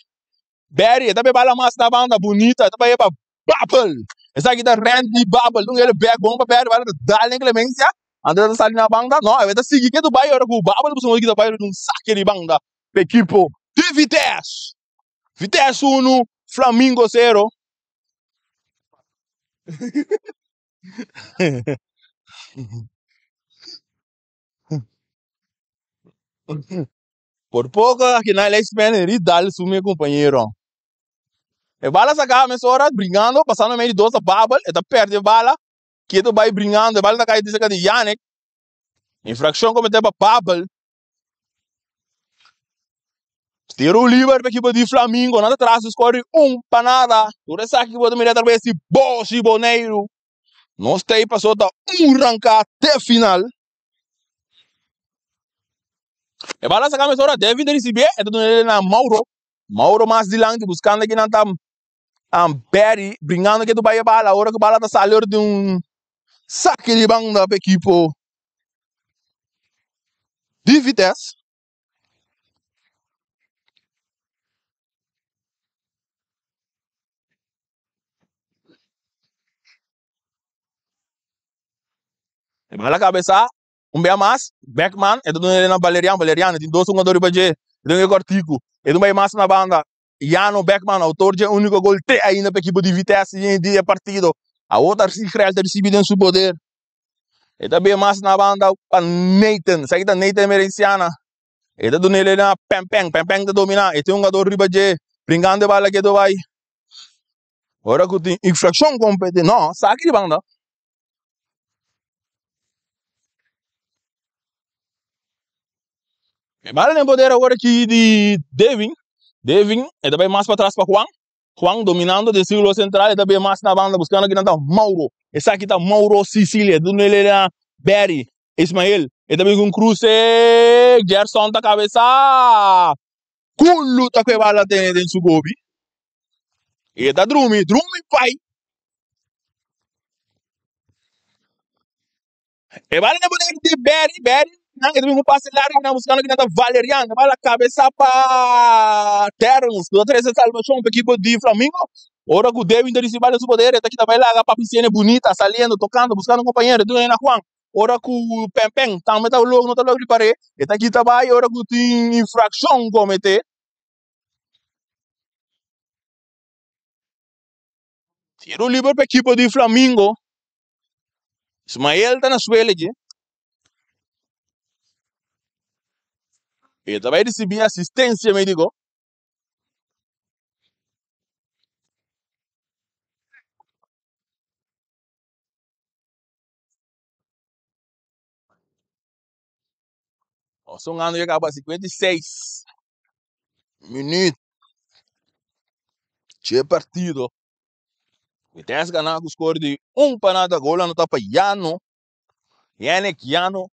Berry e ta bay bala mas na banda bunita e ta bay pa Babel. Esaki ta Randy Babel. Dun el bek bon pa Berry bala ta dal den Clemencia. Antes ta sali na banda. No, e ta sigui ketu bay ora ku Babel puso kita bay un sake di banda pa ekipo di Vitesse. Vitesse 1, Flamingo 0. Por poco aki na el Spen ri dal su mi compañero. E bala saca mesora bringando, pasando medio dos a Babel, e ta perde e bala, keto bay bringando, e bala ta cay cerca di Yannick. Infraccion comete pa Babel. Tiro liber pa equipo di Flamingo, nan ta tras di score di un pa nada. Tur esaki bo ta mira atrabes di Boshi Boneiru. Nos ta paso ta un ranca te final. E bala saca mesora, Devin ta ricibi, e ta duna na Mauro. Mauro mas dilanti buscando aki nan ta um, Barry bringando ke tu bai e bala. Ora ku bala ta sali ora di un sake di banda pa ekipo di Vitesse. E bala kabesa Un bia mas, Beckman, e ta duna el na Valerian, Valerian e tin dos hungador riba dje, e ta un e kortiku, e ta un bai mas na banda, Jano Beckman, autor dje uniko gol te ainda pa ekipo di Vitesse den di e partido, awor ta Sigrel ta risibi den su poder, e ta bin mas na banda pa Nathan, esaki ta Nathan Emerenciana, e ta duna el na Pempen, Pempen ta domina, e tin hungador riba dje, brinkando e bala ketu bai, ora ku tin infrakshon kompeti, no, saki di banda. E bala den poder awor aki di Devin. Devin e ta bay mas patras pa Juan. Juan dominando den círculo central e ta bay mas na banda buscando kinan ta Mauro. Esaki ta Mauro Sicilia. Dunele na Barry. Ismael, e ta bin ku un kruse, Gerson ta kabesá. Kulu ta ku e bala tene den su gobi. E ta drumi, drumi pai. E bala na poder di Berry, Berry nan e ta bin ku pase largu nan buskando kinan ta Valerian, e bala kabesá pa Terrence, ku ta trese salbashon pa ekipo di Flamingo. Ora ku Devin ta risibi bala den su poder, e ta kita bai laga Papi Siene bunita, saliendo, tokando, buskando un kompañero, e duna na Juan. Ora ku Pènpèn tambe ta log, no ta log ripar'é, e ta kita bai ora ku tin infrakshon kometé. Tiro liber pa ekipo di Flamingo. Ismael ta na suela dje. E ta bai risibí asistensia médiko. Nos un ando ya caba 56 minuut dje partido. Vitesse gana cu score di un pa nada. Gol anota pa Yano. Yannick Yano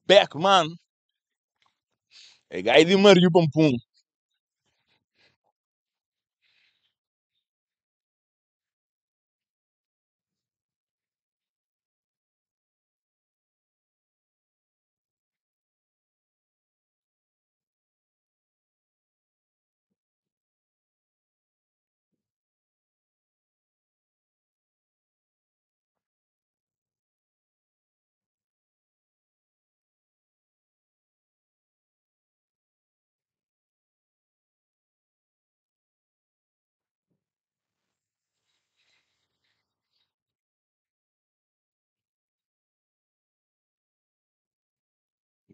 Beckman. E gai di Mario Pampun.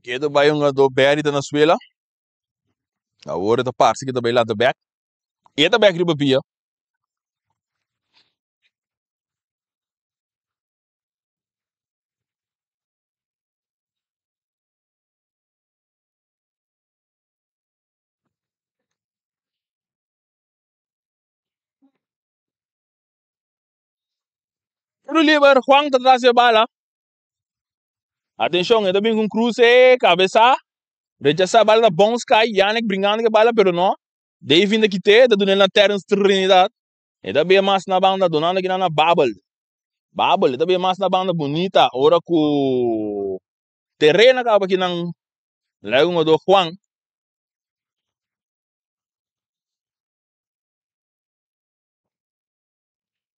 Kedo bai hungadó Berry ta na suela. Awor e ta parse ku e ta bai lanta bèk. E ta bèk riba pia. Tiro liber, Juan ta tras e bala. Atenshon, e ta bin ku un kruse, kabesá, rechasá, bala ta bounce kai, Yannick brinkando ku e bala pero no. Davin ta kit'é, ta dun'é na Terrence Trinidad. E ta bin mas na banda, dunando kinan na Babel. Babel, e ta bin mas na banda bunita ora ku tereno a kaba kinan Luego un otro Juan.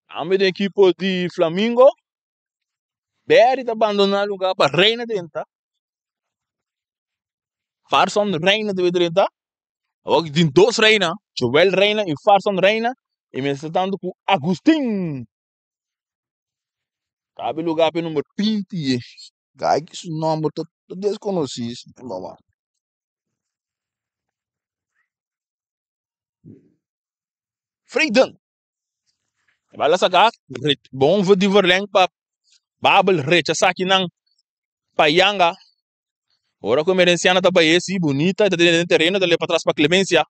Cambio den equipo di Flamingo. Berry ta bandona lugar pa Reina drenta. Farson Reina debe drenta. Awor aki tin dos Reina, Joel Reina y Farson Reina. Y mester tanto cu Agustin. Cabe lugar pa e number 20. Guy ki su nomber ta desconoci mama. Freedom. Bala saca bon voor die verleng pa Babel rechasa akinan pa Yanga. Ora cu Emerenciana ta bay si bunita ta den tereno ta leba patras pa Clemencia.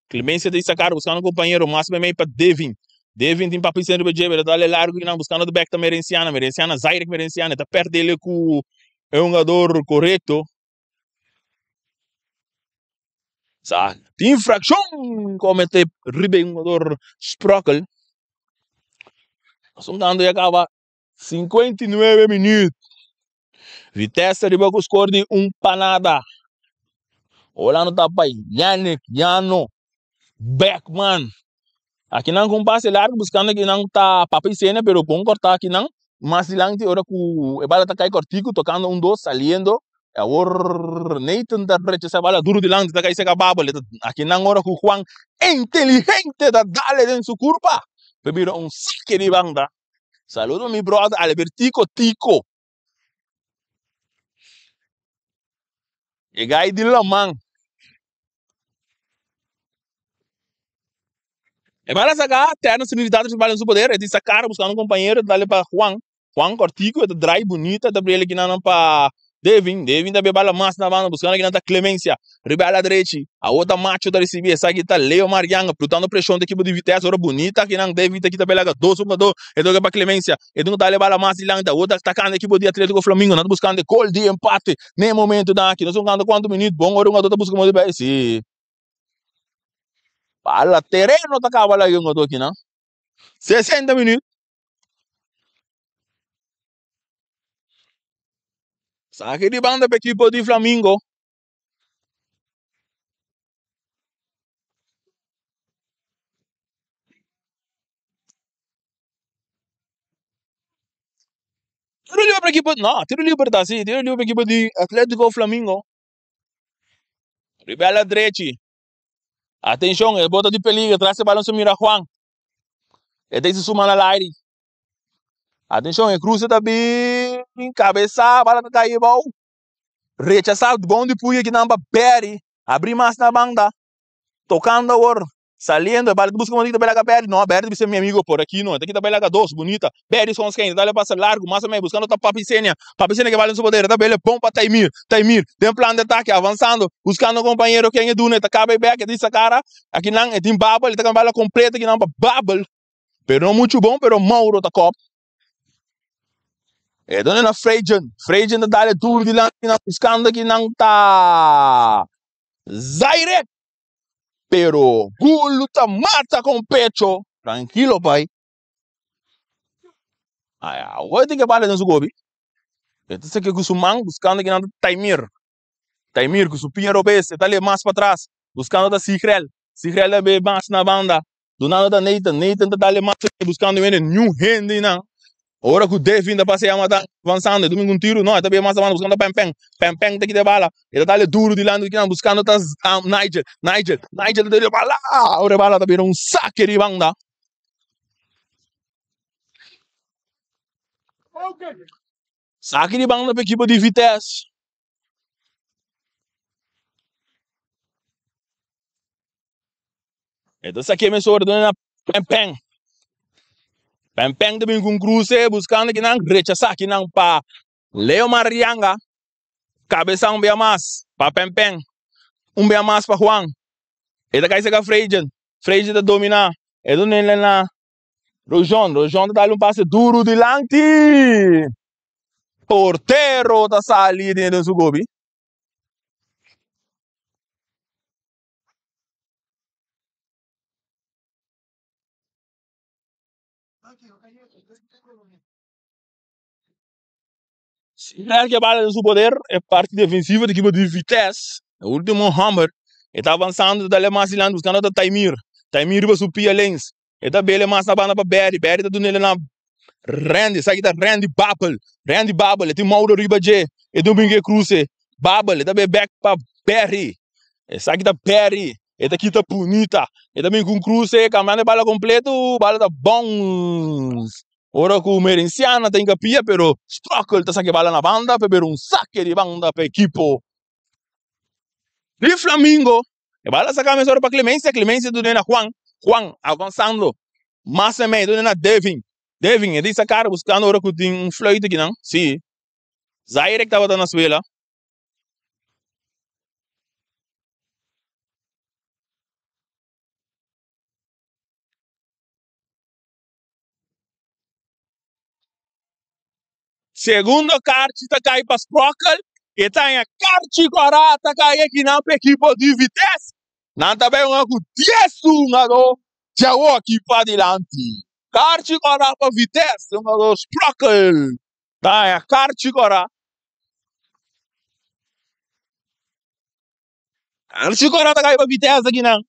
Clemencia ta sacar buscando un compañero mas mei pa Devin. Devin tin papi riba dje pero ta dale largo kinan buscando de back ta Merenciana. Merenciana Zaire Merenciana ta perdele cu e hungador correcto. Sa tin infraccion comete riba e hungador Sprockel. Asuntando ya caba 59 minuut. Vitesse riba cu score di un pa nada. Orlando ta bay Yannick Yano Beckman. Aki nan cu un pase largo buscando ki nan ta Papa Isenia pero bon corta aki nan mas dilanti ora cu e bala ta cay cortico tocando un dos saliendo awor Nathan ta rechaza e bala duro dilanti ta cay seca Babel aki nan ora cu Juan inteligente ta dale den su curpa pa bira un saque di banda. Saludo mi brother Albertico Tico. E gai di laman. E bala saca, Terno Trinidad recibe bala en su poder, e di sacar buscando un compañero, dale pa Juan. Juan cortico, e ta draai bonita, ta brele kinan pa Devin, Devin ta be bala mas na banda buscando akinan ta Clemencia riba ala drechi. Awor ta Macho ta ricibi esaki ta Leo Marianga plutando presion ta ekipo di Vitesse ora bunita akinan Devin ta kita belaga dos hungador e toca pa Clemencia e dunga dale bala mas dilanti awor ta atacando ekipo di Atletico Flamingo nan ta buscando e gol di empate na e momento nan aki nos ta hungando cuanto minuut bon ora hungador ta busca modo di bay si bala tereno ta caba laga e hungador akinan 60 minuut. Saki di banda pa ekipo di Flamingo. Tiro libre pa ekipo, no, tiro libre ta si, tiro libre pa ekipo di Atletico Flamingo. Riba ala drechi. Atencion, e bota di peligro, tras e balon su mira Juan. E ta su man al aire. Atencion, e cruce ta bin cabeza, bala ta cae bou. Rechasa bon di puya kinan pa Barry. Abri mas na banda. Tocando awor. Saliendo, e bala ta busca bonita bela ka Barry. No, Barry ta bisa mi amigo por aki no. E ta kita bela ka dos, bonita. Barry son schijn, dale pasa largo, mas o menos, buscando ta Papi Senia. Papi Senia ke bala en su poder, ta bele bon pa Taimir. Taimir, den plan de ataque, avanzando, buscando compañero ken e duna, e ta caba e bek, e ta hisa cara. Akinan e tin Babel, e ta cambia bala completo akinan pa Babel. Pero no mucho bon, pero Mauro ta kop. E dona na Frejen. Frejen ta dale duro dilanti nan buscando akinan ta Zaire. Pero Gulu ta mata con pecho. Tranquilo, pai. Ai, awor tin ke bala den su gobi. E ta seke ku su man buscando akinan ta Taimir. Taimir ku su pia robes, e ta le mas patras, buscando ta Sigrel. Sigrel ta be mas na banda. Dunando ta Nathan, Nathan ta dale mas buscando wende niun hende nan. Ora ku Devin ta pasea mata avanzando, e domingo un tiro, no, e ta be mas abanda buscando Pempen. Pempen ta kita bala, e ta dale duro dilanti di kinan buscando ta Nigel, Nigel, Nigel ta dale bala, ora e bala ta bira un sake di banda. Sake di banda pa ekipo di Vitesse. E ta saké mesora duna na Pempen. Pempen ta bin ku un kruse buskando kinan rechasá kinan pa Leo Marianga. Kabesa un bia mas pa Pempen. Un bia mas pa Juan. E ta kai seka Frejen. Frejen ta dominá. E duna el na Rojon. Rojon ta dal un pase duru dilanti. Portero ta sali den su gobi. Israel ke bala den su poder e parti defensivo di ekipo di Vitesse. E ultimo homber e ta avansando ta dale mas dilanti buskando ta Taimir. Taimir riba su pia lens. E ta bele mas na banda pa Berry. Berry ta dunele na Randy. Esaki ta Randy Babel. Randy Babel e tin Mauro riba dje. E domingo e kruse. Babel e ta be bek pa Berry. Esaki ta Berry. E ta kita bunita. E ta bin ku un kruse kambiando e bala kompleto. Bala ta bounce. Ora ku Merenciana ta hinka pia pero Sprockel ta saka e bala na banda pa bira un sake di banda pa ekipo di Flamingo. E bala saka mesora pa Clemencia, Clemencia duna na Juan, Juan avansando mas en medio duna na Devin, Devin e di saka buskando ora ku tin un fluit akinan, si Zairek tabata na suela. Segundo karchi ta kai pa Sprockel. E ta haña karchi kòrá ta kai akinan pa ekipo di Vitesse. Nan ta bai hunga ku dies hungadó djawoki padilanti. Karchi kòrá pa Vitesse, hungadó Sprockel ta haña karchi kòrá. Karchi kòrá ta kai pa Vitesse akinan.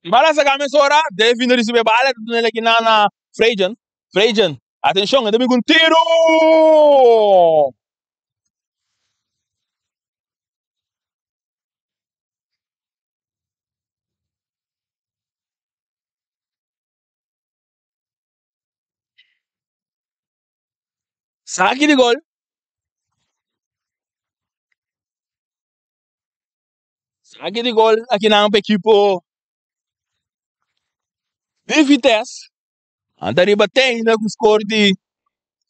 Bala saka mesora, Devin ta risibi e bala, ta duna el aki na na Frejen. Frejen, atenshon, e ta bin ku un tiru! Saki di gol. Saki di gol aki nan pa ekipo di Vitesse. Anta riba teina ku score di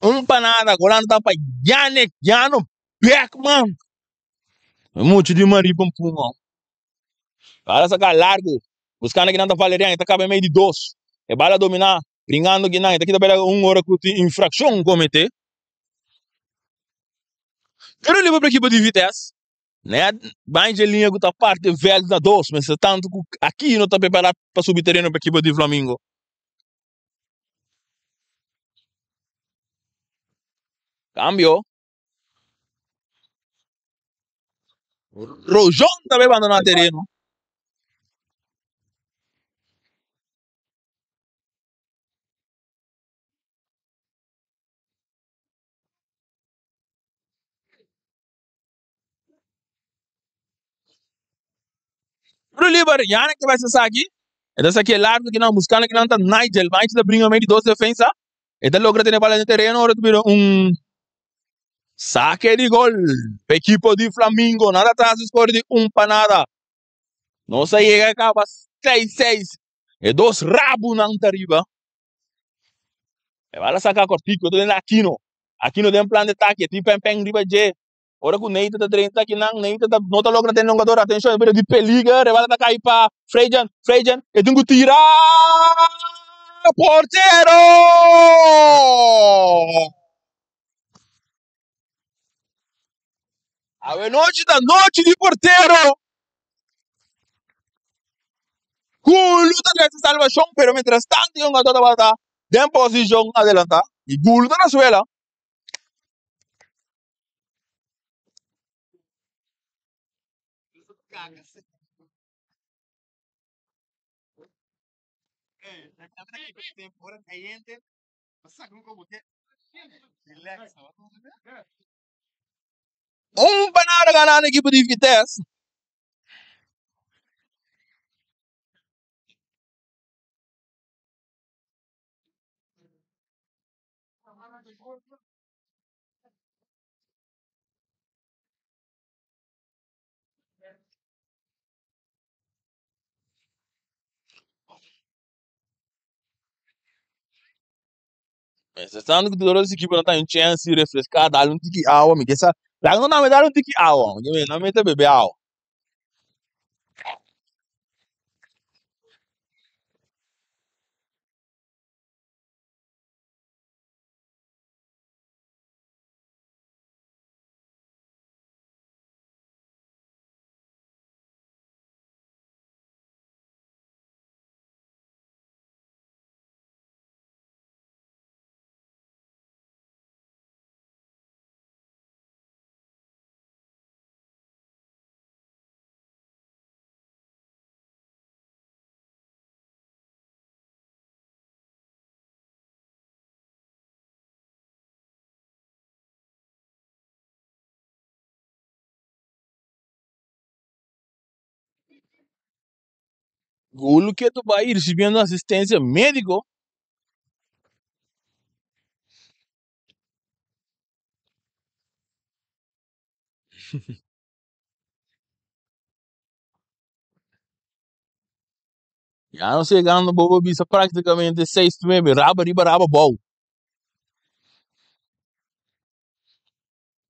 un pa nada. Gol anta pa Yannick Jano Beckman. Mucho di Marie Pampungo. Bala saka largo. Buscando kinan ta Valerian. Ita caba meio di dos. E bala domina. Bringando kinan. Ita kita pela un ora ku tin infraccion comete. Tiro libre pa equipo di Vitesse. Net banja linha ku ta parte veld na dos. Mas tanto ku aqui no ta preparado pa subi terreno pa equipo di Flamingo. Cambio. Rojon ta abandoná tereno. Tiro liber, Yannick ta bai saki. E ta saki largo ki nan buscando ki nan ta Nigel. Nigel ta bringa medio di dos defensa. E ta logra tene bala den tereno ora ta bira un sake di gol pa ekipo di Flamingo. Nada atras e score di un pa nada. Nos a yega kaba 6-6. E dos rabunan ta riba. E bala saka kortico ta den Aquino. Aquino den plan de ataque. Tin Pen Pen riba dje. Ora ku Neita ta drenta akinan, Neita ta no ta logra tene hungador. Atenshon, e bira di peliger. E bala ta kai pa Frejan. Frejan, e tin ku tira. Portero! Awe nochi ta nochi di portero. Gulu ta trese salvashon, pero mientras tanto e hungador tabata den posishon adelantá. I Gulu ta na suela. Un pa nada ganando ekipo di Vitesse. Mientras tanto ku tur los ekiponan ta un chance di refreská, dal un tiki awa, mi ke sa, laga no name dal un tiki awa, mi no mester bebe awa. Gulu ketu bai risibiendo asistencia medico. Ya nos yegando bobo bisa prácticamente 6-9, raba riba raba bou.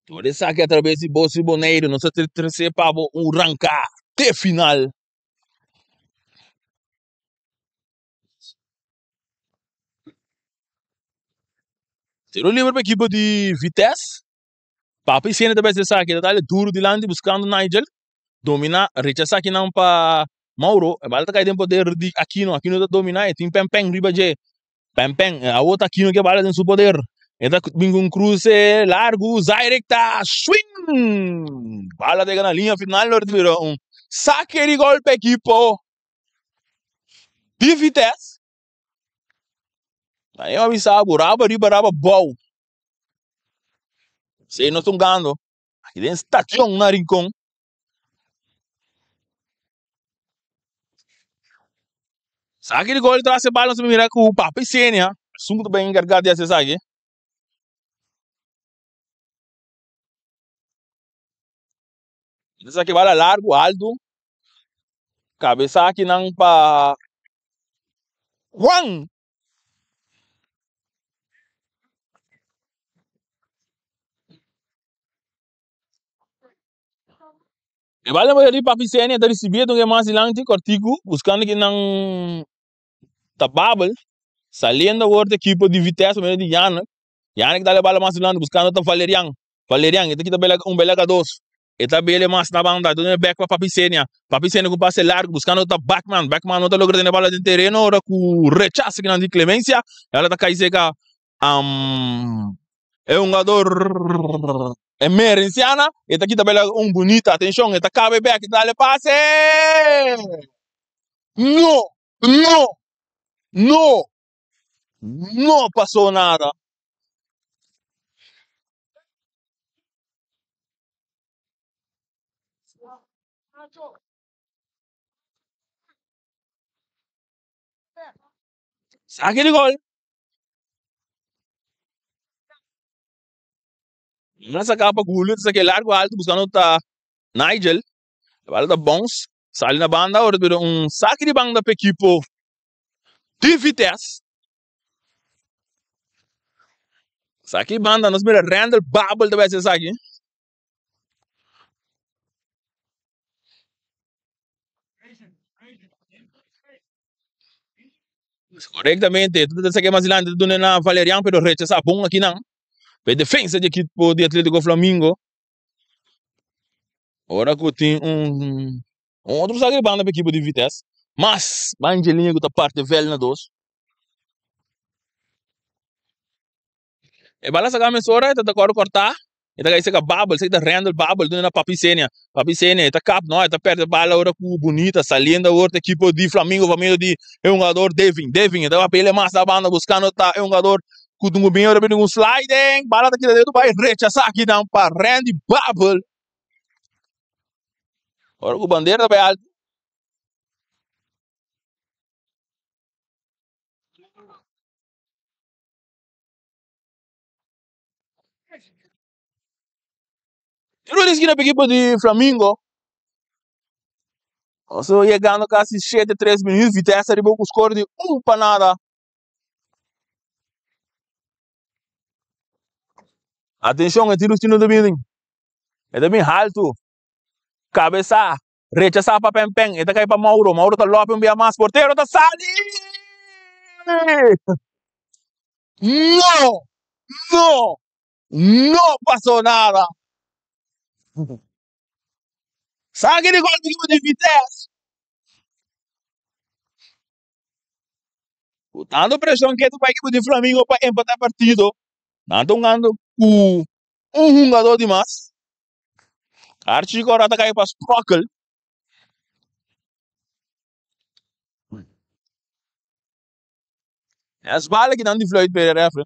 Tur esaki atraves di Bos di Boneiru nos a trese pa bo un ranka te final. Tiro libre pa ekipo di Vitesse. Papi Sene ta bes esaki, ta dale duro dilanti buscando Nigel. Domina, rechasa akinan pa Mauro. E bala ta kai den poder di Aquino. Aquino ta domina e tin Pen Pen riba dje. Pen Pen, awor ta Aquino ke bala den su poder. E ta bin ku un kruse largu. Zairek ta swing! Bala ta yega na liña final lo bira un sake di gol pa ekipo di Vitesse. Nan a bisa bo raba riba raba bou. Si nos ta hungando aki den station na Rincon. Saki di gol tras e bal nos a mira ku Papi Senia esun ku ta ben enkargá di hasi esaki. Esaki bala largu, altu. Kabesa akinan pa Juan. E bala por di Papi Senia ta risibi e mas dilanti kòrtiku buskando kinan ta Babel saliendo awor di ekipo di Vitesse pa medio di Yannick. Yannick dal e bala mas dilanti buskando ta Valerian. Valerian e ta kita bela un bela ka dos. E ta bele mas na banda, e ta duna bek pa Papi Senia. Papi Senia ku pase largu buskando ta Backman. Backman no ta logra tene bala den tereno ora ku rechasa kinan di Clemencia. E bala ta kai seka e hungador Emerenciana. E ta kita bela un bunita. Atenshon, e ta kabe bek, e ta dal e pase! No! No! No! No pasó nada. Saki di gol. Na saka pa Julio, ta saki largo alto buscando ta Nigel. E bala ta bounce, sali na banda, ora ta bira un saki di banda pa ekipo di Vitesse. Saki banda nos mira Randall Babel ta bai haci esaki. Correctamente, ta saki mas dilanti ta duna na Valerian pero rechasa bon akinan. Pa e defensa di ekipo di Atletico Flamingo. Ora cu tin un otro saki banda pa ekipo di Vitesse. Mas Angelina cu ta parti vel na dos. E bala saka mesora, e ta ta kòrda kòrtá, e ta kai seka Babel, esaki ta Randall Babel, duna na Papi Senia, Papi Senia, e ta kap, no, e ta pèrdè bala ora ku Bunita, saliendo awor ta ekipo di Flamingo pa medio di e hungador Devin, Devin, e ta papia mas na banda buskando ta e hungador ku dungu bin ora bini ku un sliding, bala ta keda derecho bai rechasá akinan pa Randy Babel, ora ku bandera ta bai alto. Tiro di eskina pa ekipo di Flamingo. Nos yegando kasi shete tres minuut. Vitesse ariba ku skor di un pa nada. Atenshon, e tiro di eskina ta bini. E ta bin haltu. Kabesa. Rechasá pa Pènpèn. E ta kai pa Mauro. Mauro ta lòpi un bia mas. Portero ta sali! No! No! No pasó nada! Saki di gol di ekipo di Vitesse. Ku tantu preshon ketu pa ekipo di Flamingo pa empatá e partido, nan ta hungando ku un hungadó di mas. Archie Cora ta kai pa Sprockel. Es bala ki nan di fluit pe refre.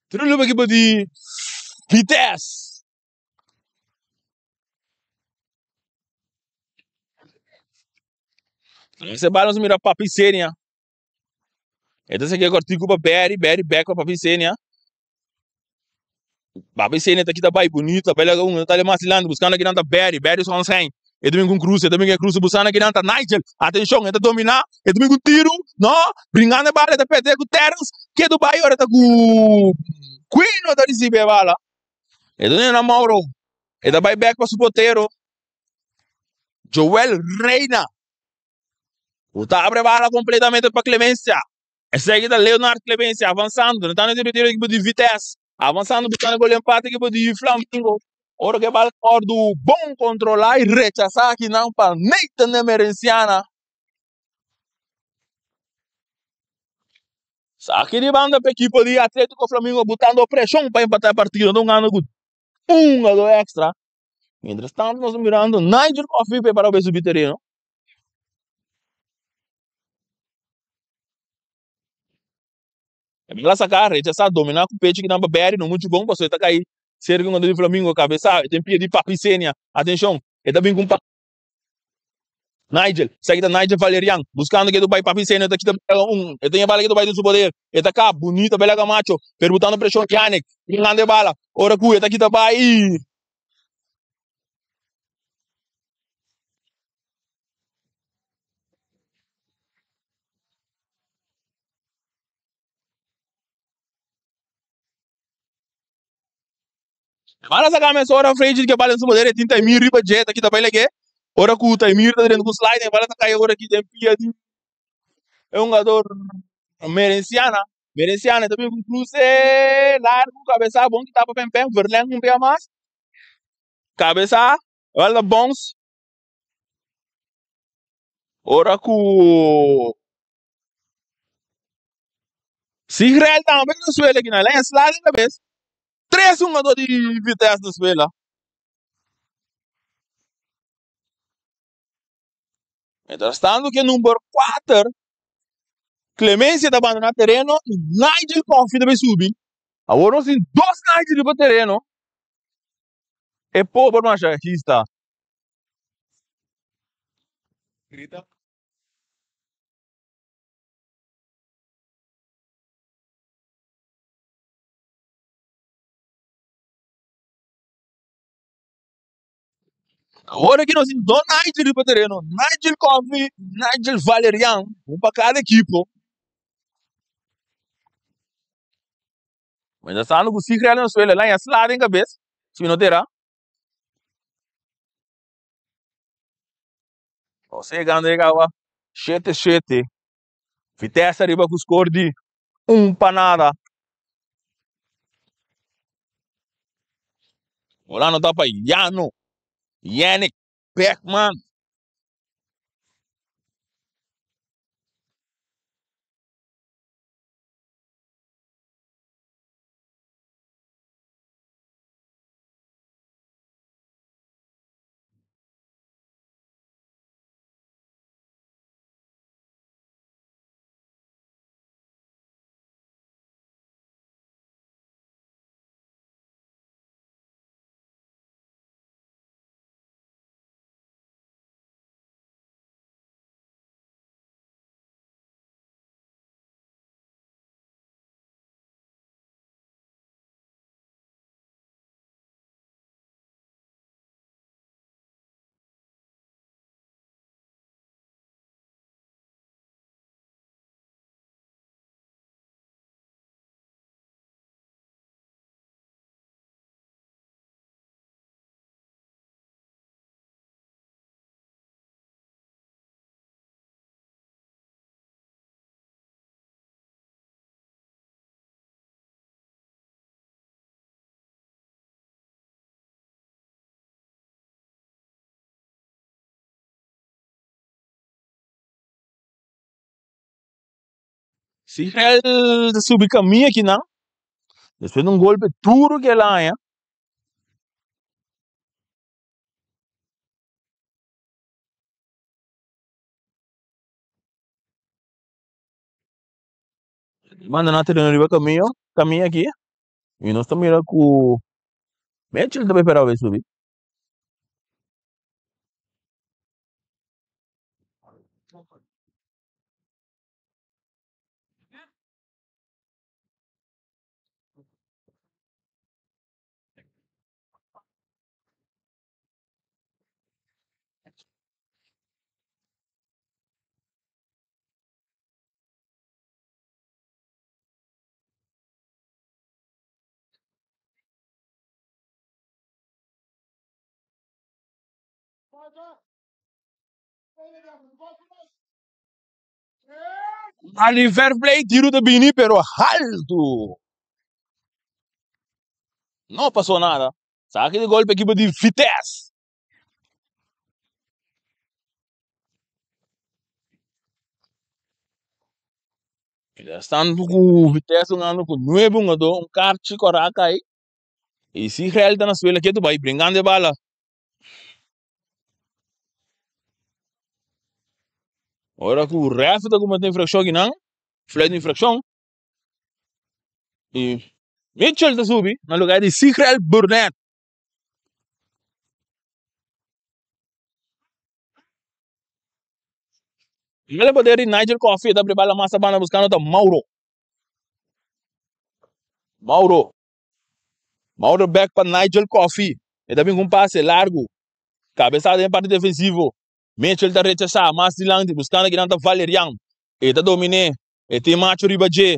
Tru ekipo di Vitesse. Ese bala nos mira Papi Senia. E ta saki e kòrtiku pa Berry, Berry bèk pa Papi Senia. Papi Senia ta kita bai bunita, bai laga un, ta mas dilanti buskando kinan ta Berry, Berry Sonshijn. E ta bin ku un kruse, e ta bin ku e kruse buskando kinan ta Nigel. Atenshon, e ta dominá, e ta bin ku un tiru, no, bringando e bala, e ta pèrdè ku Terrence, ketu bai ora ta ku Quino ta risibí e bala. E ta duna na Mauro, e ta bai bèk pa su portero, Joel Reina. Ku ta abre bala kompletamente pa Clemencia. Esaki ta Leonard Clemencia avansando. No ta na retiro ekipo di Vitesse. Avansando buscando gol empate ekipo di Flamingo. Ora ku e bala ta wòrdu bon kontrolá i rechasá akinan pa Nathan Emerenciana. Esaki di banda pa ekipo di Atletico Flamingo butando preshon pa empatá e partido. No ta hungando ku un hungadó extra. Mientras tanto nos ta mirando Nigel Coffee prepara pa subi tereno. E bala saca, rechasa, domina cu pecho kinan pa Barry, no mucho bon pasobra e ta cay cerca un di Flamingo, cabeza, e tin pia di Papi Senia. Atencion, e ta bin cu un. Nigel, esaki ta Nigel Valerian, buscando ke bai papi seno ta kita bela un, e tin e bala ke bai den su poder, e ta kap, bunita bela Camacho, pero botando presion Yannick, bringando e bala, ora cu e ta kita bai. Bala saka mesora Frejit ke bala den su poder e tin Taimir riba dje ta kita bai leke ora ku Taimir ta drenta ku slide e bala ta kai ora ki den pia di e hungador Merenciana Merenciana ta bin ku kruse largu kabesa bon kita pa pen pen Verleng un bia mas kabesa bala ta bounce ora ku Sigrel tambe na suela ki na la sla den kabes tres hungador di Vitesse na suela. Mientras tanto ke number 4 Clemencia ta bandona tereno y Nigel Coffee ta bay subi. Awor nos tin dos Nigel riba tereno. E pober masajista. Grita. Awor aki nos tin dos Nigel riba tereno, Nigel Coffee, Nigel Valerian, un pa kada ekipo. Mientras tanto ku Sigrel na suelo, el a sla den kabes, si mi no ta era. Nos yegando e kawa 7-7. Vitesse ariba ku score di un pa nada. Bola no ta pa Yano. Yannick Beckman. Sigrel ta subi camia akinan despues di un golpe duro ke el a haña. Manda nan tereno riba camino, camia aki y nos ta mira cu Mitchell ta bay pera bay subi. Ali fair play tiro ta bini pero haltu. No pasó nada. Saki di golpe ekipo di Vitesse. Mientras tanto ku Vitesse hungando ku nuebe hungadó, un karchi kòrá kai. I si Israel ta na suela ketu bai bringando e bala. Ora ku ref ta komete infrakshon akinan, fluit di infrakshon. I Mitchell ta subi na lugar di Sigrel Burnett. Mele poder di Nigel Coffee ta prepara mas banda buscando ta Mauro. Mauro. Mauro back pa Nigel Coffee. E ta bin un pase largo. Cabeza den parte defensivo. Mitchell ta rechasa mas dilanti buscando kinan ta Valerian. E ta domine. E tin macho riba dje.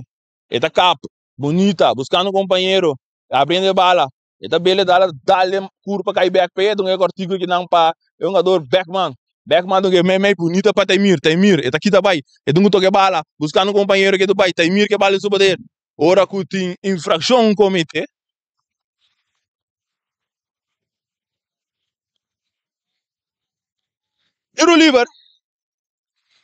E ta kap. Bonita. Buscando compañero. Abriendo e bala. E ta bele dala dale curpa cai back pe dunga e cortico kinan pa e hungador Beckman. Beckman dunga e mei mei bonita pa Taimir. Taimir e ta kita bai. E dunga toca e bala buscando compañero ke bai. Taimir ke bala en su poder. Ora cu tin infraccion comete. Tiro liber.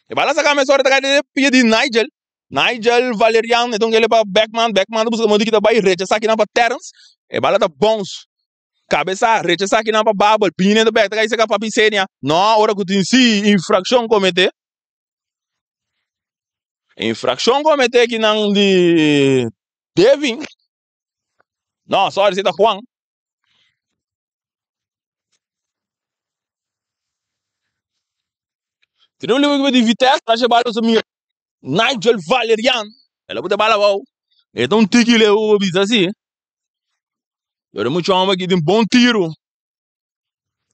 E bala saca mesora ta cai den pia di Nigel. Nigel Valerian e dongele pa Beckman. Beckman ta busca modo kita bai rechasa kinan pa Terrence. E bala ta bounce. Cabeza rechasa kinan pa Babel. Bini ta back ta cai saca pa Pisenia. No, ora cu tin si infraccion comete. Infraccion comete kinan di Devin. No, sorry, si ta Juan. Tiro libre di Vitesse, traje bala usa mira. Nigel Valerian. Ela bota bala bom. E ta un tiki le o bisa assim. Pero mucho homem aqui tem bom tiro.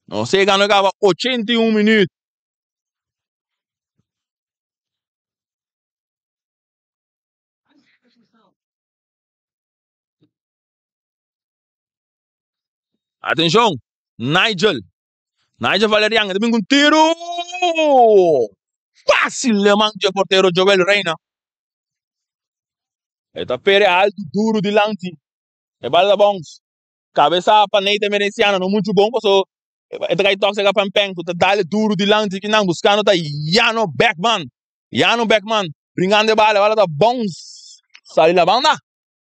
Não sei quando acaba 81 minutos. Atenshon, Nigel. Nigel Valerian ta bin ku un tiru fásil den man dje portero Joel Reina. E ta pere altu duru dilanti. E bala ta bounce. Kabesa pa Nathan Merenciano no muchu bon paso e ta kai tok seka Pempen ku ta dale duru dilanti kinan buskando ta Yano Beckman. Yano Beckman bringando e bala, e bala ta bounce sali na banda.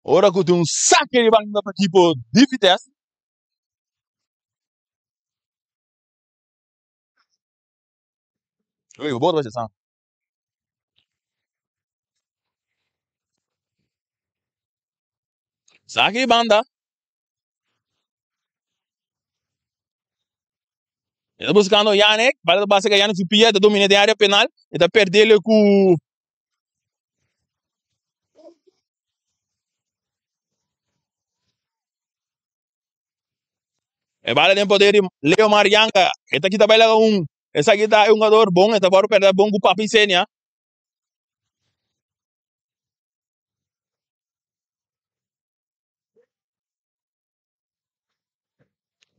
Ora ku tin un sake di banda pa ekipo di Vitesse. Ui, bo bota sa. Sake di banda. E ta buscando Yannick, bala ta basa ka Yannick su pia, ta domina den area penal, e ta perdele ku E bala den poder di Leo Marianka. E ta kita baila un. Esaki ta e hungador bon. E ta por perder bon ku Papi Senia.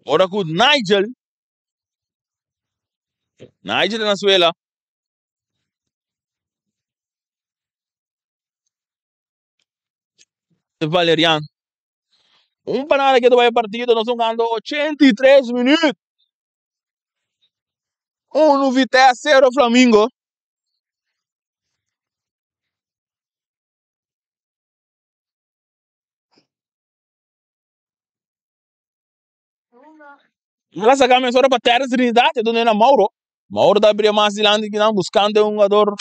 Ora ku Nigel. Nigel na suela. Valerian. Un panada que bai partido, nos jugando 83 minutos. 1 Vitesse, 0 Flamingo. Ela saca mesora pa Terence Trinidad, e dona Mauro. Mauro ta abrir mais dilante que não, buscando um jogador.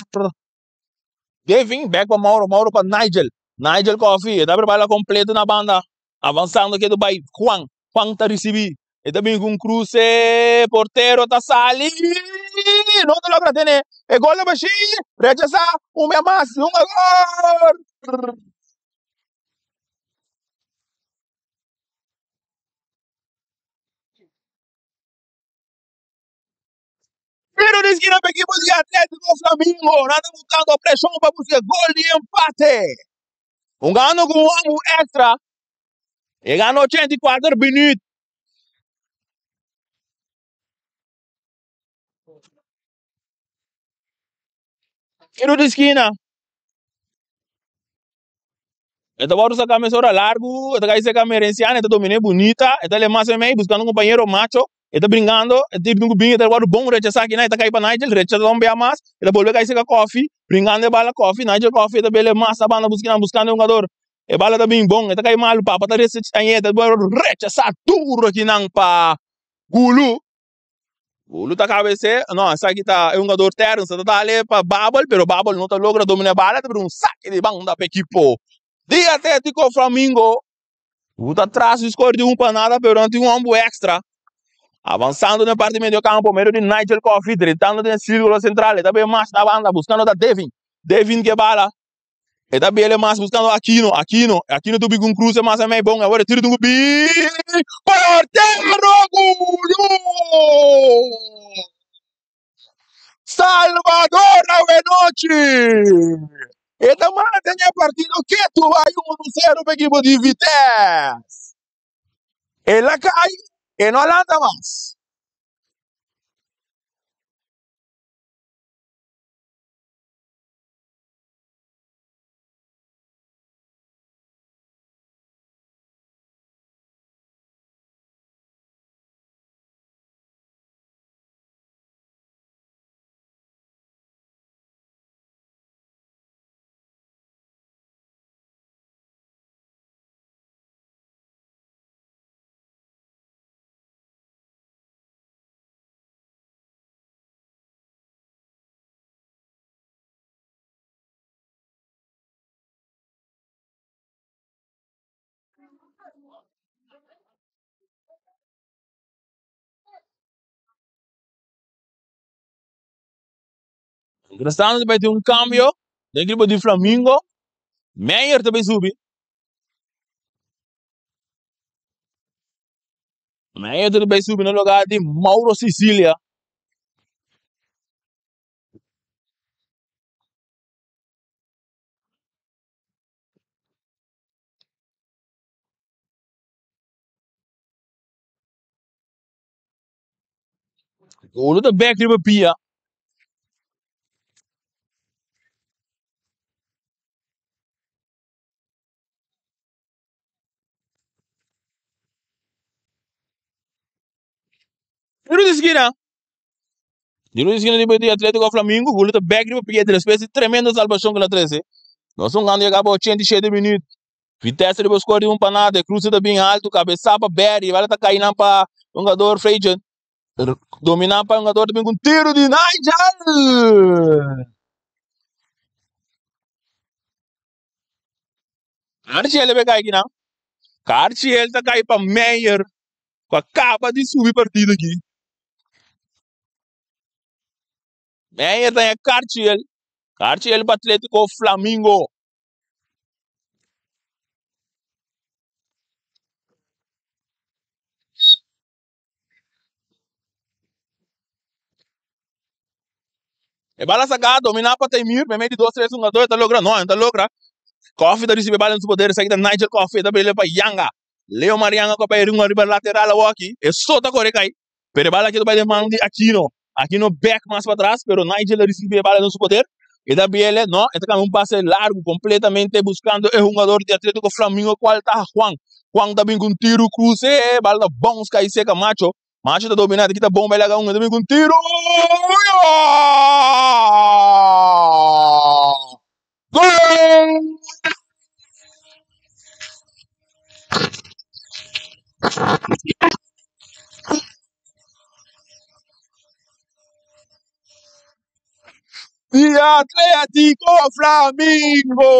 Devin, back pa Mauro, Mauro pa Nigel. Nigel Coffee, ta prepara completo na banda. Avançando aqui do bai Juan. Juan ta recebi. E ta bin com cruce, portero ta sali. No ta logra tener. E gol de Bashir. Rechaza. Un mais, un gol. Tiro di esquina pa equipo di Atlético Flamingo. Nan ta buscando presión pa busca gol di empate. Hungando cu un homber extra. Llegando 84 minuut. Tiro di esquina. E ta wòrdu saká mesora largu, e ta kai seka Merenciano, e ta dominé bunita, e ta lema mas mei buskando un kompañero macho, e ta bringando, e tira un ku bin, e ta wòrdu bon rechasá kinan, e ta kai pa Nigel, rechasá un bia mas, e ta bolbe kai seka Koffie, bringando e bala Koffie, Nigel Koffie e ta bele mas na banda buskinan buskando e hungador, e bala ta bin bon, e ta kai malu, papa ta rechasá, e ta wòrdu rechasá duru kinan pa Gulu. Gulu ta cabece, no, esaki ta e hungador Terence ta dale pa Babel, pero Babel no ta logra domina e bala, ta bira un saque di banda pa equipo di Atletico Flamingo. Ku ta tras di score di un pa nada, pero nan tin un homber extra. Avansando den parti medio campo, medio di Nigel Coffee, drentando den círculo central. E ta bay mas na banda, buscando ta Devin. Devin ke bala. E ta bele mas buscando Aquino, Aquino, Aquino tubi com cruze mas é meio bom. Agora tiro do bi. Portero Gullo! Salvador Avenochi! E ta mantene e partido ketu bai 1-0 pa equipo di Vitesse. El a cai, e no a lanta mas. Mientras tanto bai tin un cambio den equipo di Flamingo. Meyer ta bai subi. Meyer ta bai subi na lugar di Mauro Sicilia. Golo ta bek riba pia. Tiro di skina. Tiro di skina di Atletico Flamingo. Golo ta bek riba pia despues di tremendo salvacion cu el a trece. Nos un gana yega pa 87 minuut. Vitesse riba score di un pa nada. E cruce ta bin alto. Cabeza pa Berry. Bala ta cay nan pa hungador Frejan. Domina pa hungador ta bin cu un tiro di Nigel. Archiel debe cay kinan. Archiel ta cay pa Meyer. Cu a caba di subi partido aki. Meyer ta Carchiel. Carchiel pa Atletico Flamingo. E bala saca, domina pa Taimir, meimei di dos, tres hungador, e ta logra, no, e no ta logra. Coffee ta ricibi e bala den su poder, esaki ta Nigel Coffee, e ta bele pa Yanga. Leo Marianga cu a bay ringo ariba lateral awoki, e so ta core cay. Pero e bala aki ta bay den man di Aquino. Aquino bek mas patras, pero Nigel a ricibi e bala den su poder. E ta bele, no, e ta cambia un pase largo, completamente buscando e hungador di Atletico Flamingo, cual ta Juan. Juan ta bin cu un tiro cruce, e bala ta bounce cay seca Macho. Macho ta domina, ta kita bon bay laga un, e ta bin cu un tiro. Gol! Di Atletico Flamingo!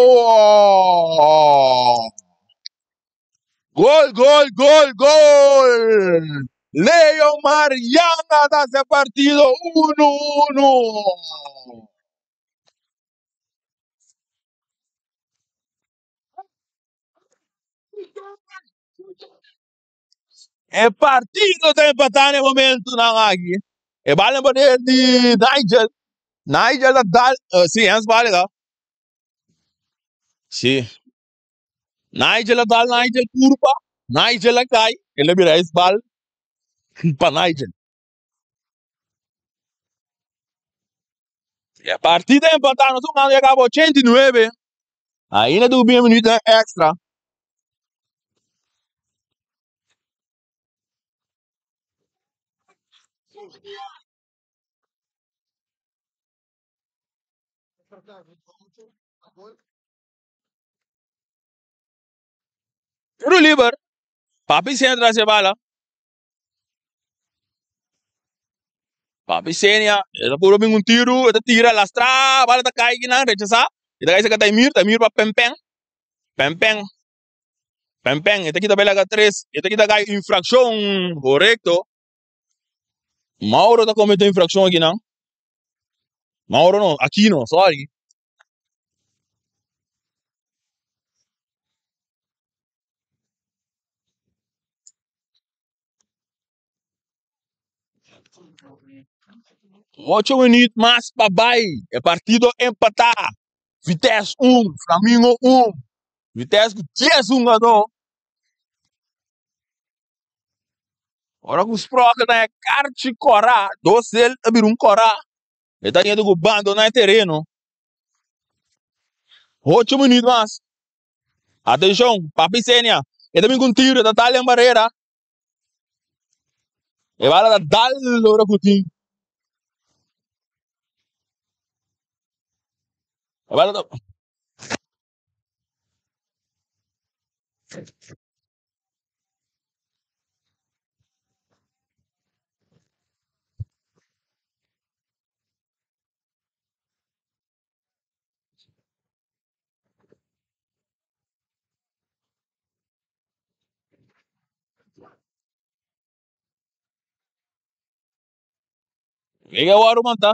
Gol, gol, gol, gol! Leo Mariana ta hace partido 1-1. E partido ta empatá na e momentunan aki. E bal na poder di Nigel. Nigel ta dal, eh, sí, Hans bal ta. Sí. Nigel a dal Nigel kurpa. Nigel a kai. El a bira es bal pa Nigel. E partido empatá, nos jugando ya cabo 89. Ainda tu bien minutos extra. Tiro liber. Papi Senia tras e bala. Papi Senia, e ta puro bin un tiro, e ta tira lastra, bala ta kai kinan, rechasa. E ta kai saka Taimir, Taimir pa Pempen. Pempen. Pempen, e ta kita bela ka tres, e ta kita kai infraccion, correcto. Mauro ta comete infraccion aki nan. Mauro no, Aquino, sorry. Ocho minuut mas pa bai. E partido empatá. Vitesse 1, Flamingo 1. Vitesse ku 10 hungadó. Ora ku Sprocket ta e karchi kòrá, dos el ta bira un kòrá. E ta yendo ku bandoná e tereno. Ocho minuut mas. Atenshon, Papi Senia. E ta bin ku un tiro, e ta dal den barera. E bala ta dal ora ku tin. E bala ta... Wega wòrdu mantá.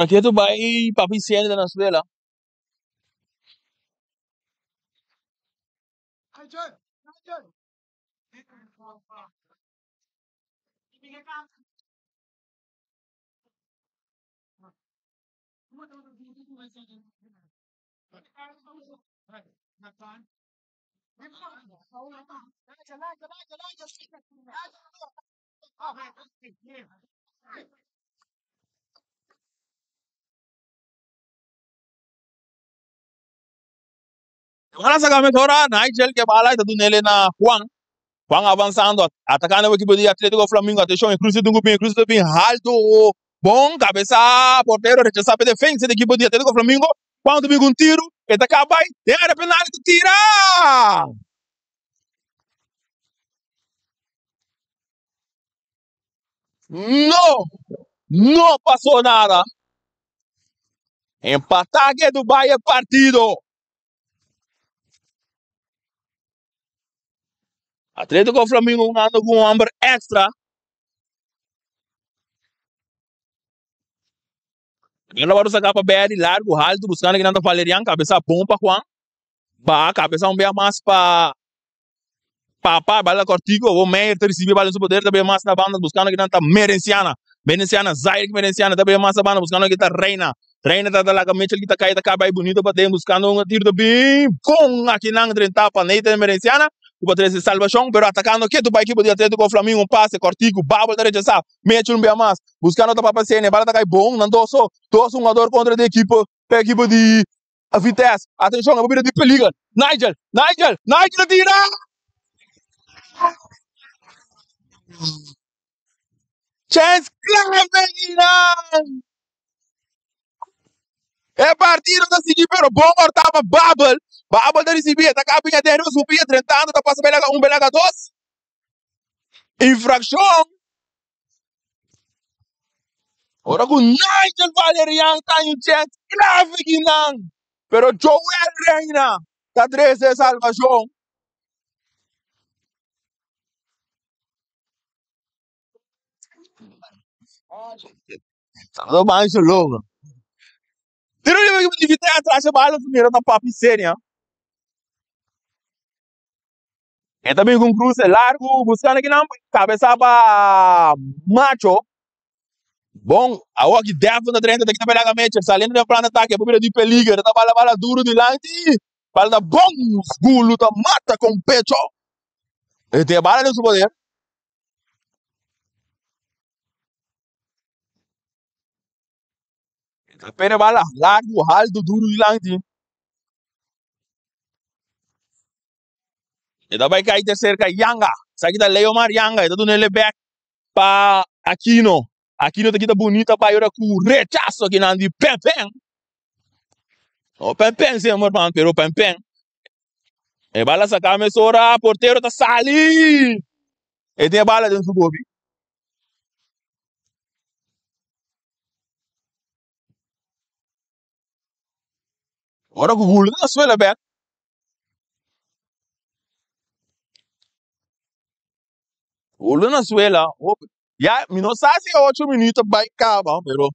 Aki tu bai papi Sende na Venezuela. Ora saca mejor Nigel que bala y dunele na Juan. Juan avanzando, atacando el equipo de Atlético Flamingo. Atención, el cruce de un el cruce de bien alto. Bom, cabeça, portero, rechaza a defensa do equipo de Atlético Flamingo. Juan também com um tiro, ele acaba aí, tem área penal, tira! No! No pasó nada. Empataque Dubai el partido. Atlético Flamingo jugando con un hombre extra. Primeiro agora sacar para Berry, largo, alto, buscando aqui na Valerian, cabeça bom para Juan. Ba, cabeça um bem mais para Papa, bala cortico, o Meyer te recibe bala en su poder, también más na banda, buscando aqui na Merenciana. Merenciana, Zaire Merenciana, también más na banda, buscando aqui tá Reina. Reina tá lá com Mitchell que tá caindo, tá aí bonito para dentro, buscando um tiro bem bom aqui na tapa Nathan Merenciana. O 13 salvação, pero atacando aqui do equipe de Atlético Flamengo, um passe, cortico, Babel da rechaçar, Mitchell um bem mais, buscando outra Papa Sene, bala tá cai bom, não dois, dois jogador contra a equipe, a equipe de Vitesse. Atenção, a de perigo. Nigel, Nigel, Nigel tira! Chance clave, Guinan! É partido da seguir, pero bom cortava Babel. Babel da recibir, tá cabinha dentro, subia, tentando, tá passando belaga 1, belaga 2. Infração. Ora com Nigel Valerian tá em chance clave, Guinan. Pero Joel Reina, tá 13 salvação. Saludo mais logo. Tiro livre que devia ter atrás a bola primeiro na Papi Sênia. E também com cruze largo, buscando aqui na cabeça para Macho. Bom, a que deve na 30 daqui também na Mitchell, saliendo da plano de ataque, primeiro de peligro, tá bala bala duro de lante. Bala da bom, gulo da mata com pecho. E tem a bala no seu poder. Pene bala largo, alto, duro de lante. E daarbij cair cerca Yanga. Sa kita Leomar Yanga, ito nele back pa Aquino. Aki no ta kita bunita bai ora ku rechaso akinan di Pen Pen. No Pen Pen Zimmerman, pero Pen Pen. E bala saka mesora, portero ta sali. E tin e bala den su bobi. Ora ku hula na suela bek. Hula na suela. Ya, mi no sa si 8 minuut a bai kaba, pero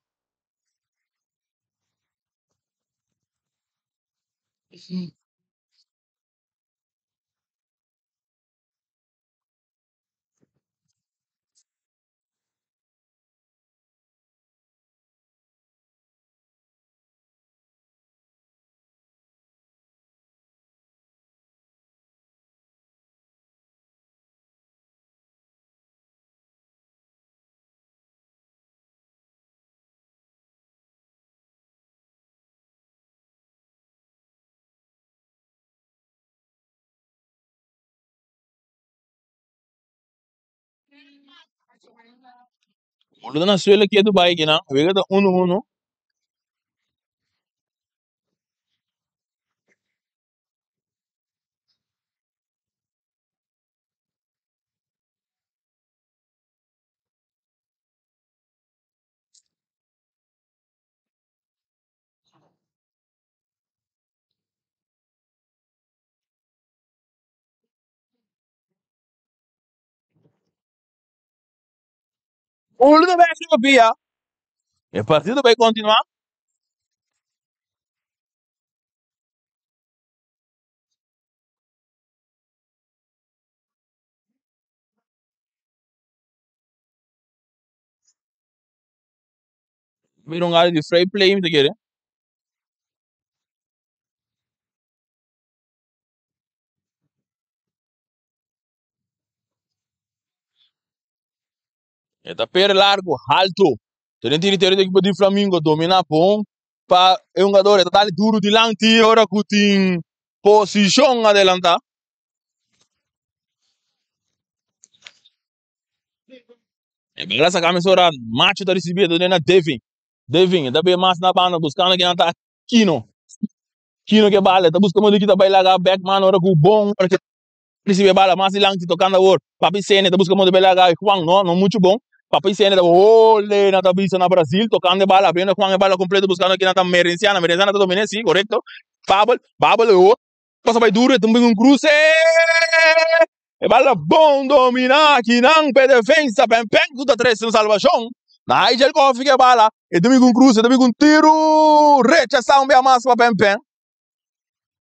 Boludo na suela ketu bai kinan. Wega ta 1-1. Boludo bai riba pia. E partido bai kontinuá. Mira un área di free play mi ta kere. E ta pere largo, alto. Te den territorio di equipo di Flamingo, domina bon pa e hungador. E ta dale duro dilanti ora cu tin posicion adelanta. E bala saca mesora, Macho ta ricibi, e ta duna na Devin. Devin, e ta bay mas na banda buscando kinan ta Kino. Kino ke bala, e ta busca modo ki ta bay laga back man ora cu bon, ora ke ricibi e bala mas dilanti tocando awor. Papi Sene ta busca modo bay laga Juan, no, no mucho bon. Papi Sene ta ole na ta bisa na Brasil tocando e bala, abriendo Juan e bala completo buscando kinan ta Merenciana. Merenciana ta domine, si, correcto. Babel, Babel, oh, pasa bay duro, e ta un cruce. E bala bon domina kinan pe defensa Pen Pen ku ta trese un salvacion. Nigel Coffee ke bala, e ta bin ku un cruce, e ta bin ku un tiro, rechasa un bia mas pa Pen Pen.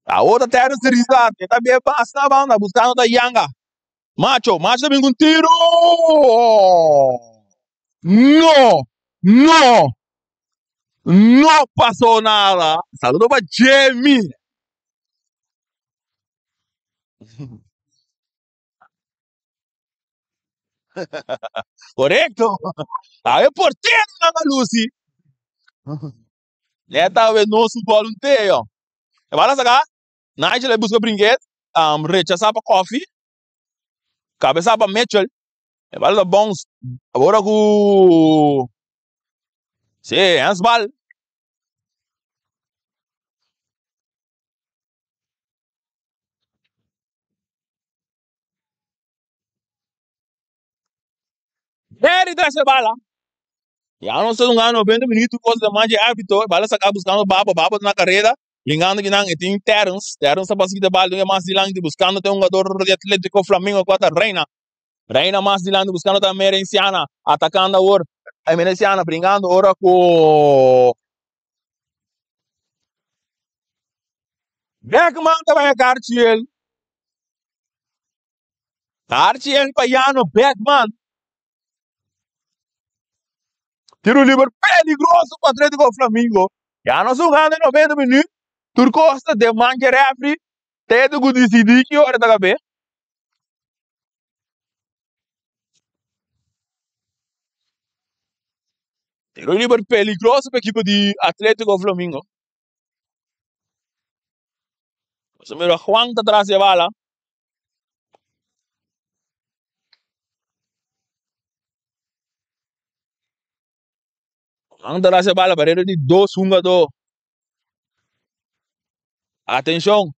Awor ta Terence Rizat, e ta bia mas na banda buscando ta Yanga. Macho, Macho ta bin ku un tiro. No, no, no pasó nada. Saludo pa Jamie. Correcto. A e portero nan a luci. Neta we no su gol un teo. E bala saca. Nigel a busca brinket. Rechasa pa Koffie. Cabeza pa Mitchell. E bala ta bounce. Ahora cu Sí, handsbal. Jerry trece bala. Ya nos ta jugando 90 minuut cos de man dje arbitro. E bala saca buscando Babo. Babo ta na carrera. Bringando kinan e tin Terence. Terence ta pasa kita bala dun e mas dilanti buscando te hungador di Atletico Flamingo cua ta Reina. Reina mas dilanti buscando ta Merenciana. Atacando awor. Merenciana bringando ora cu Beckman ta baña Carchiel. Carchiel pa Yano Beckman. Tiro liber peligroso pa Atletico Flamingo. Ya nos jugando 90 minuut. Tur cos ta den man dje refri. Te cu dicidi ki ora ta cabe. Tiro liber peligroso pa ekipo di Atletico Flamingo. Nos a mira Juan ta tras di e bala. Nan ta rasa e bala barera di dos hungadó. Atenshon!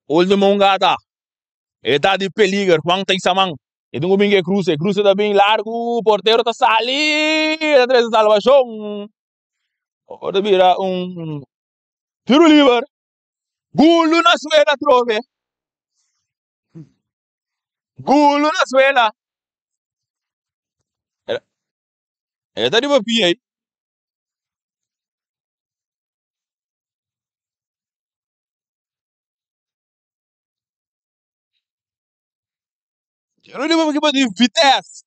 Último hungada. E ta di peliger. Juan ta Isaman. E tin ku bin ku e kruse. E kruse ta bin largu. Portero ta sali. E ta trese salbashon. Ora ta bira un tiro liber. Gulu na suela atrobe. Gulu na suela. E ta riba pia ei. Tiro liber pa di Vitesse.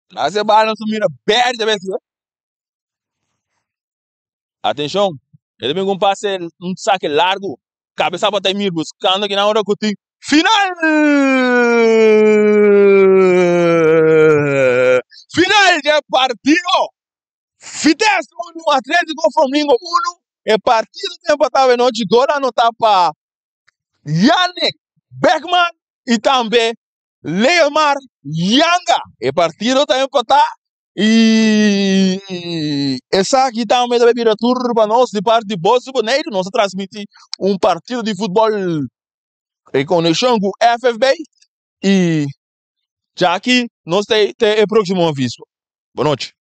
Tras e bala nos mira berde bes. Atenshon, e ta bin ku un pase, un sake largu. Kabesa pa Taimir buskando kinan ora ku tin final! Final dje partido! Vitesse unu, Atletico Flamingo unu. E partido ta empatá awenochi, gol anotá pa Yannick Beckman i tambe Leomar Yanga. E partido ta empatá i esaki tambe ta bira tur pa nos di parti di Bos di Boneiru. Nos a transmití un partido di futbòl en konekshon ku FFB i djaki nos ta te e próksimo aviso. Bonochi.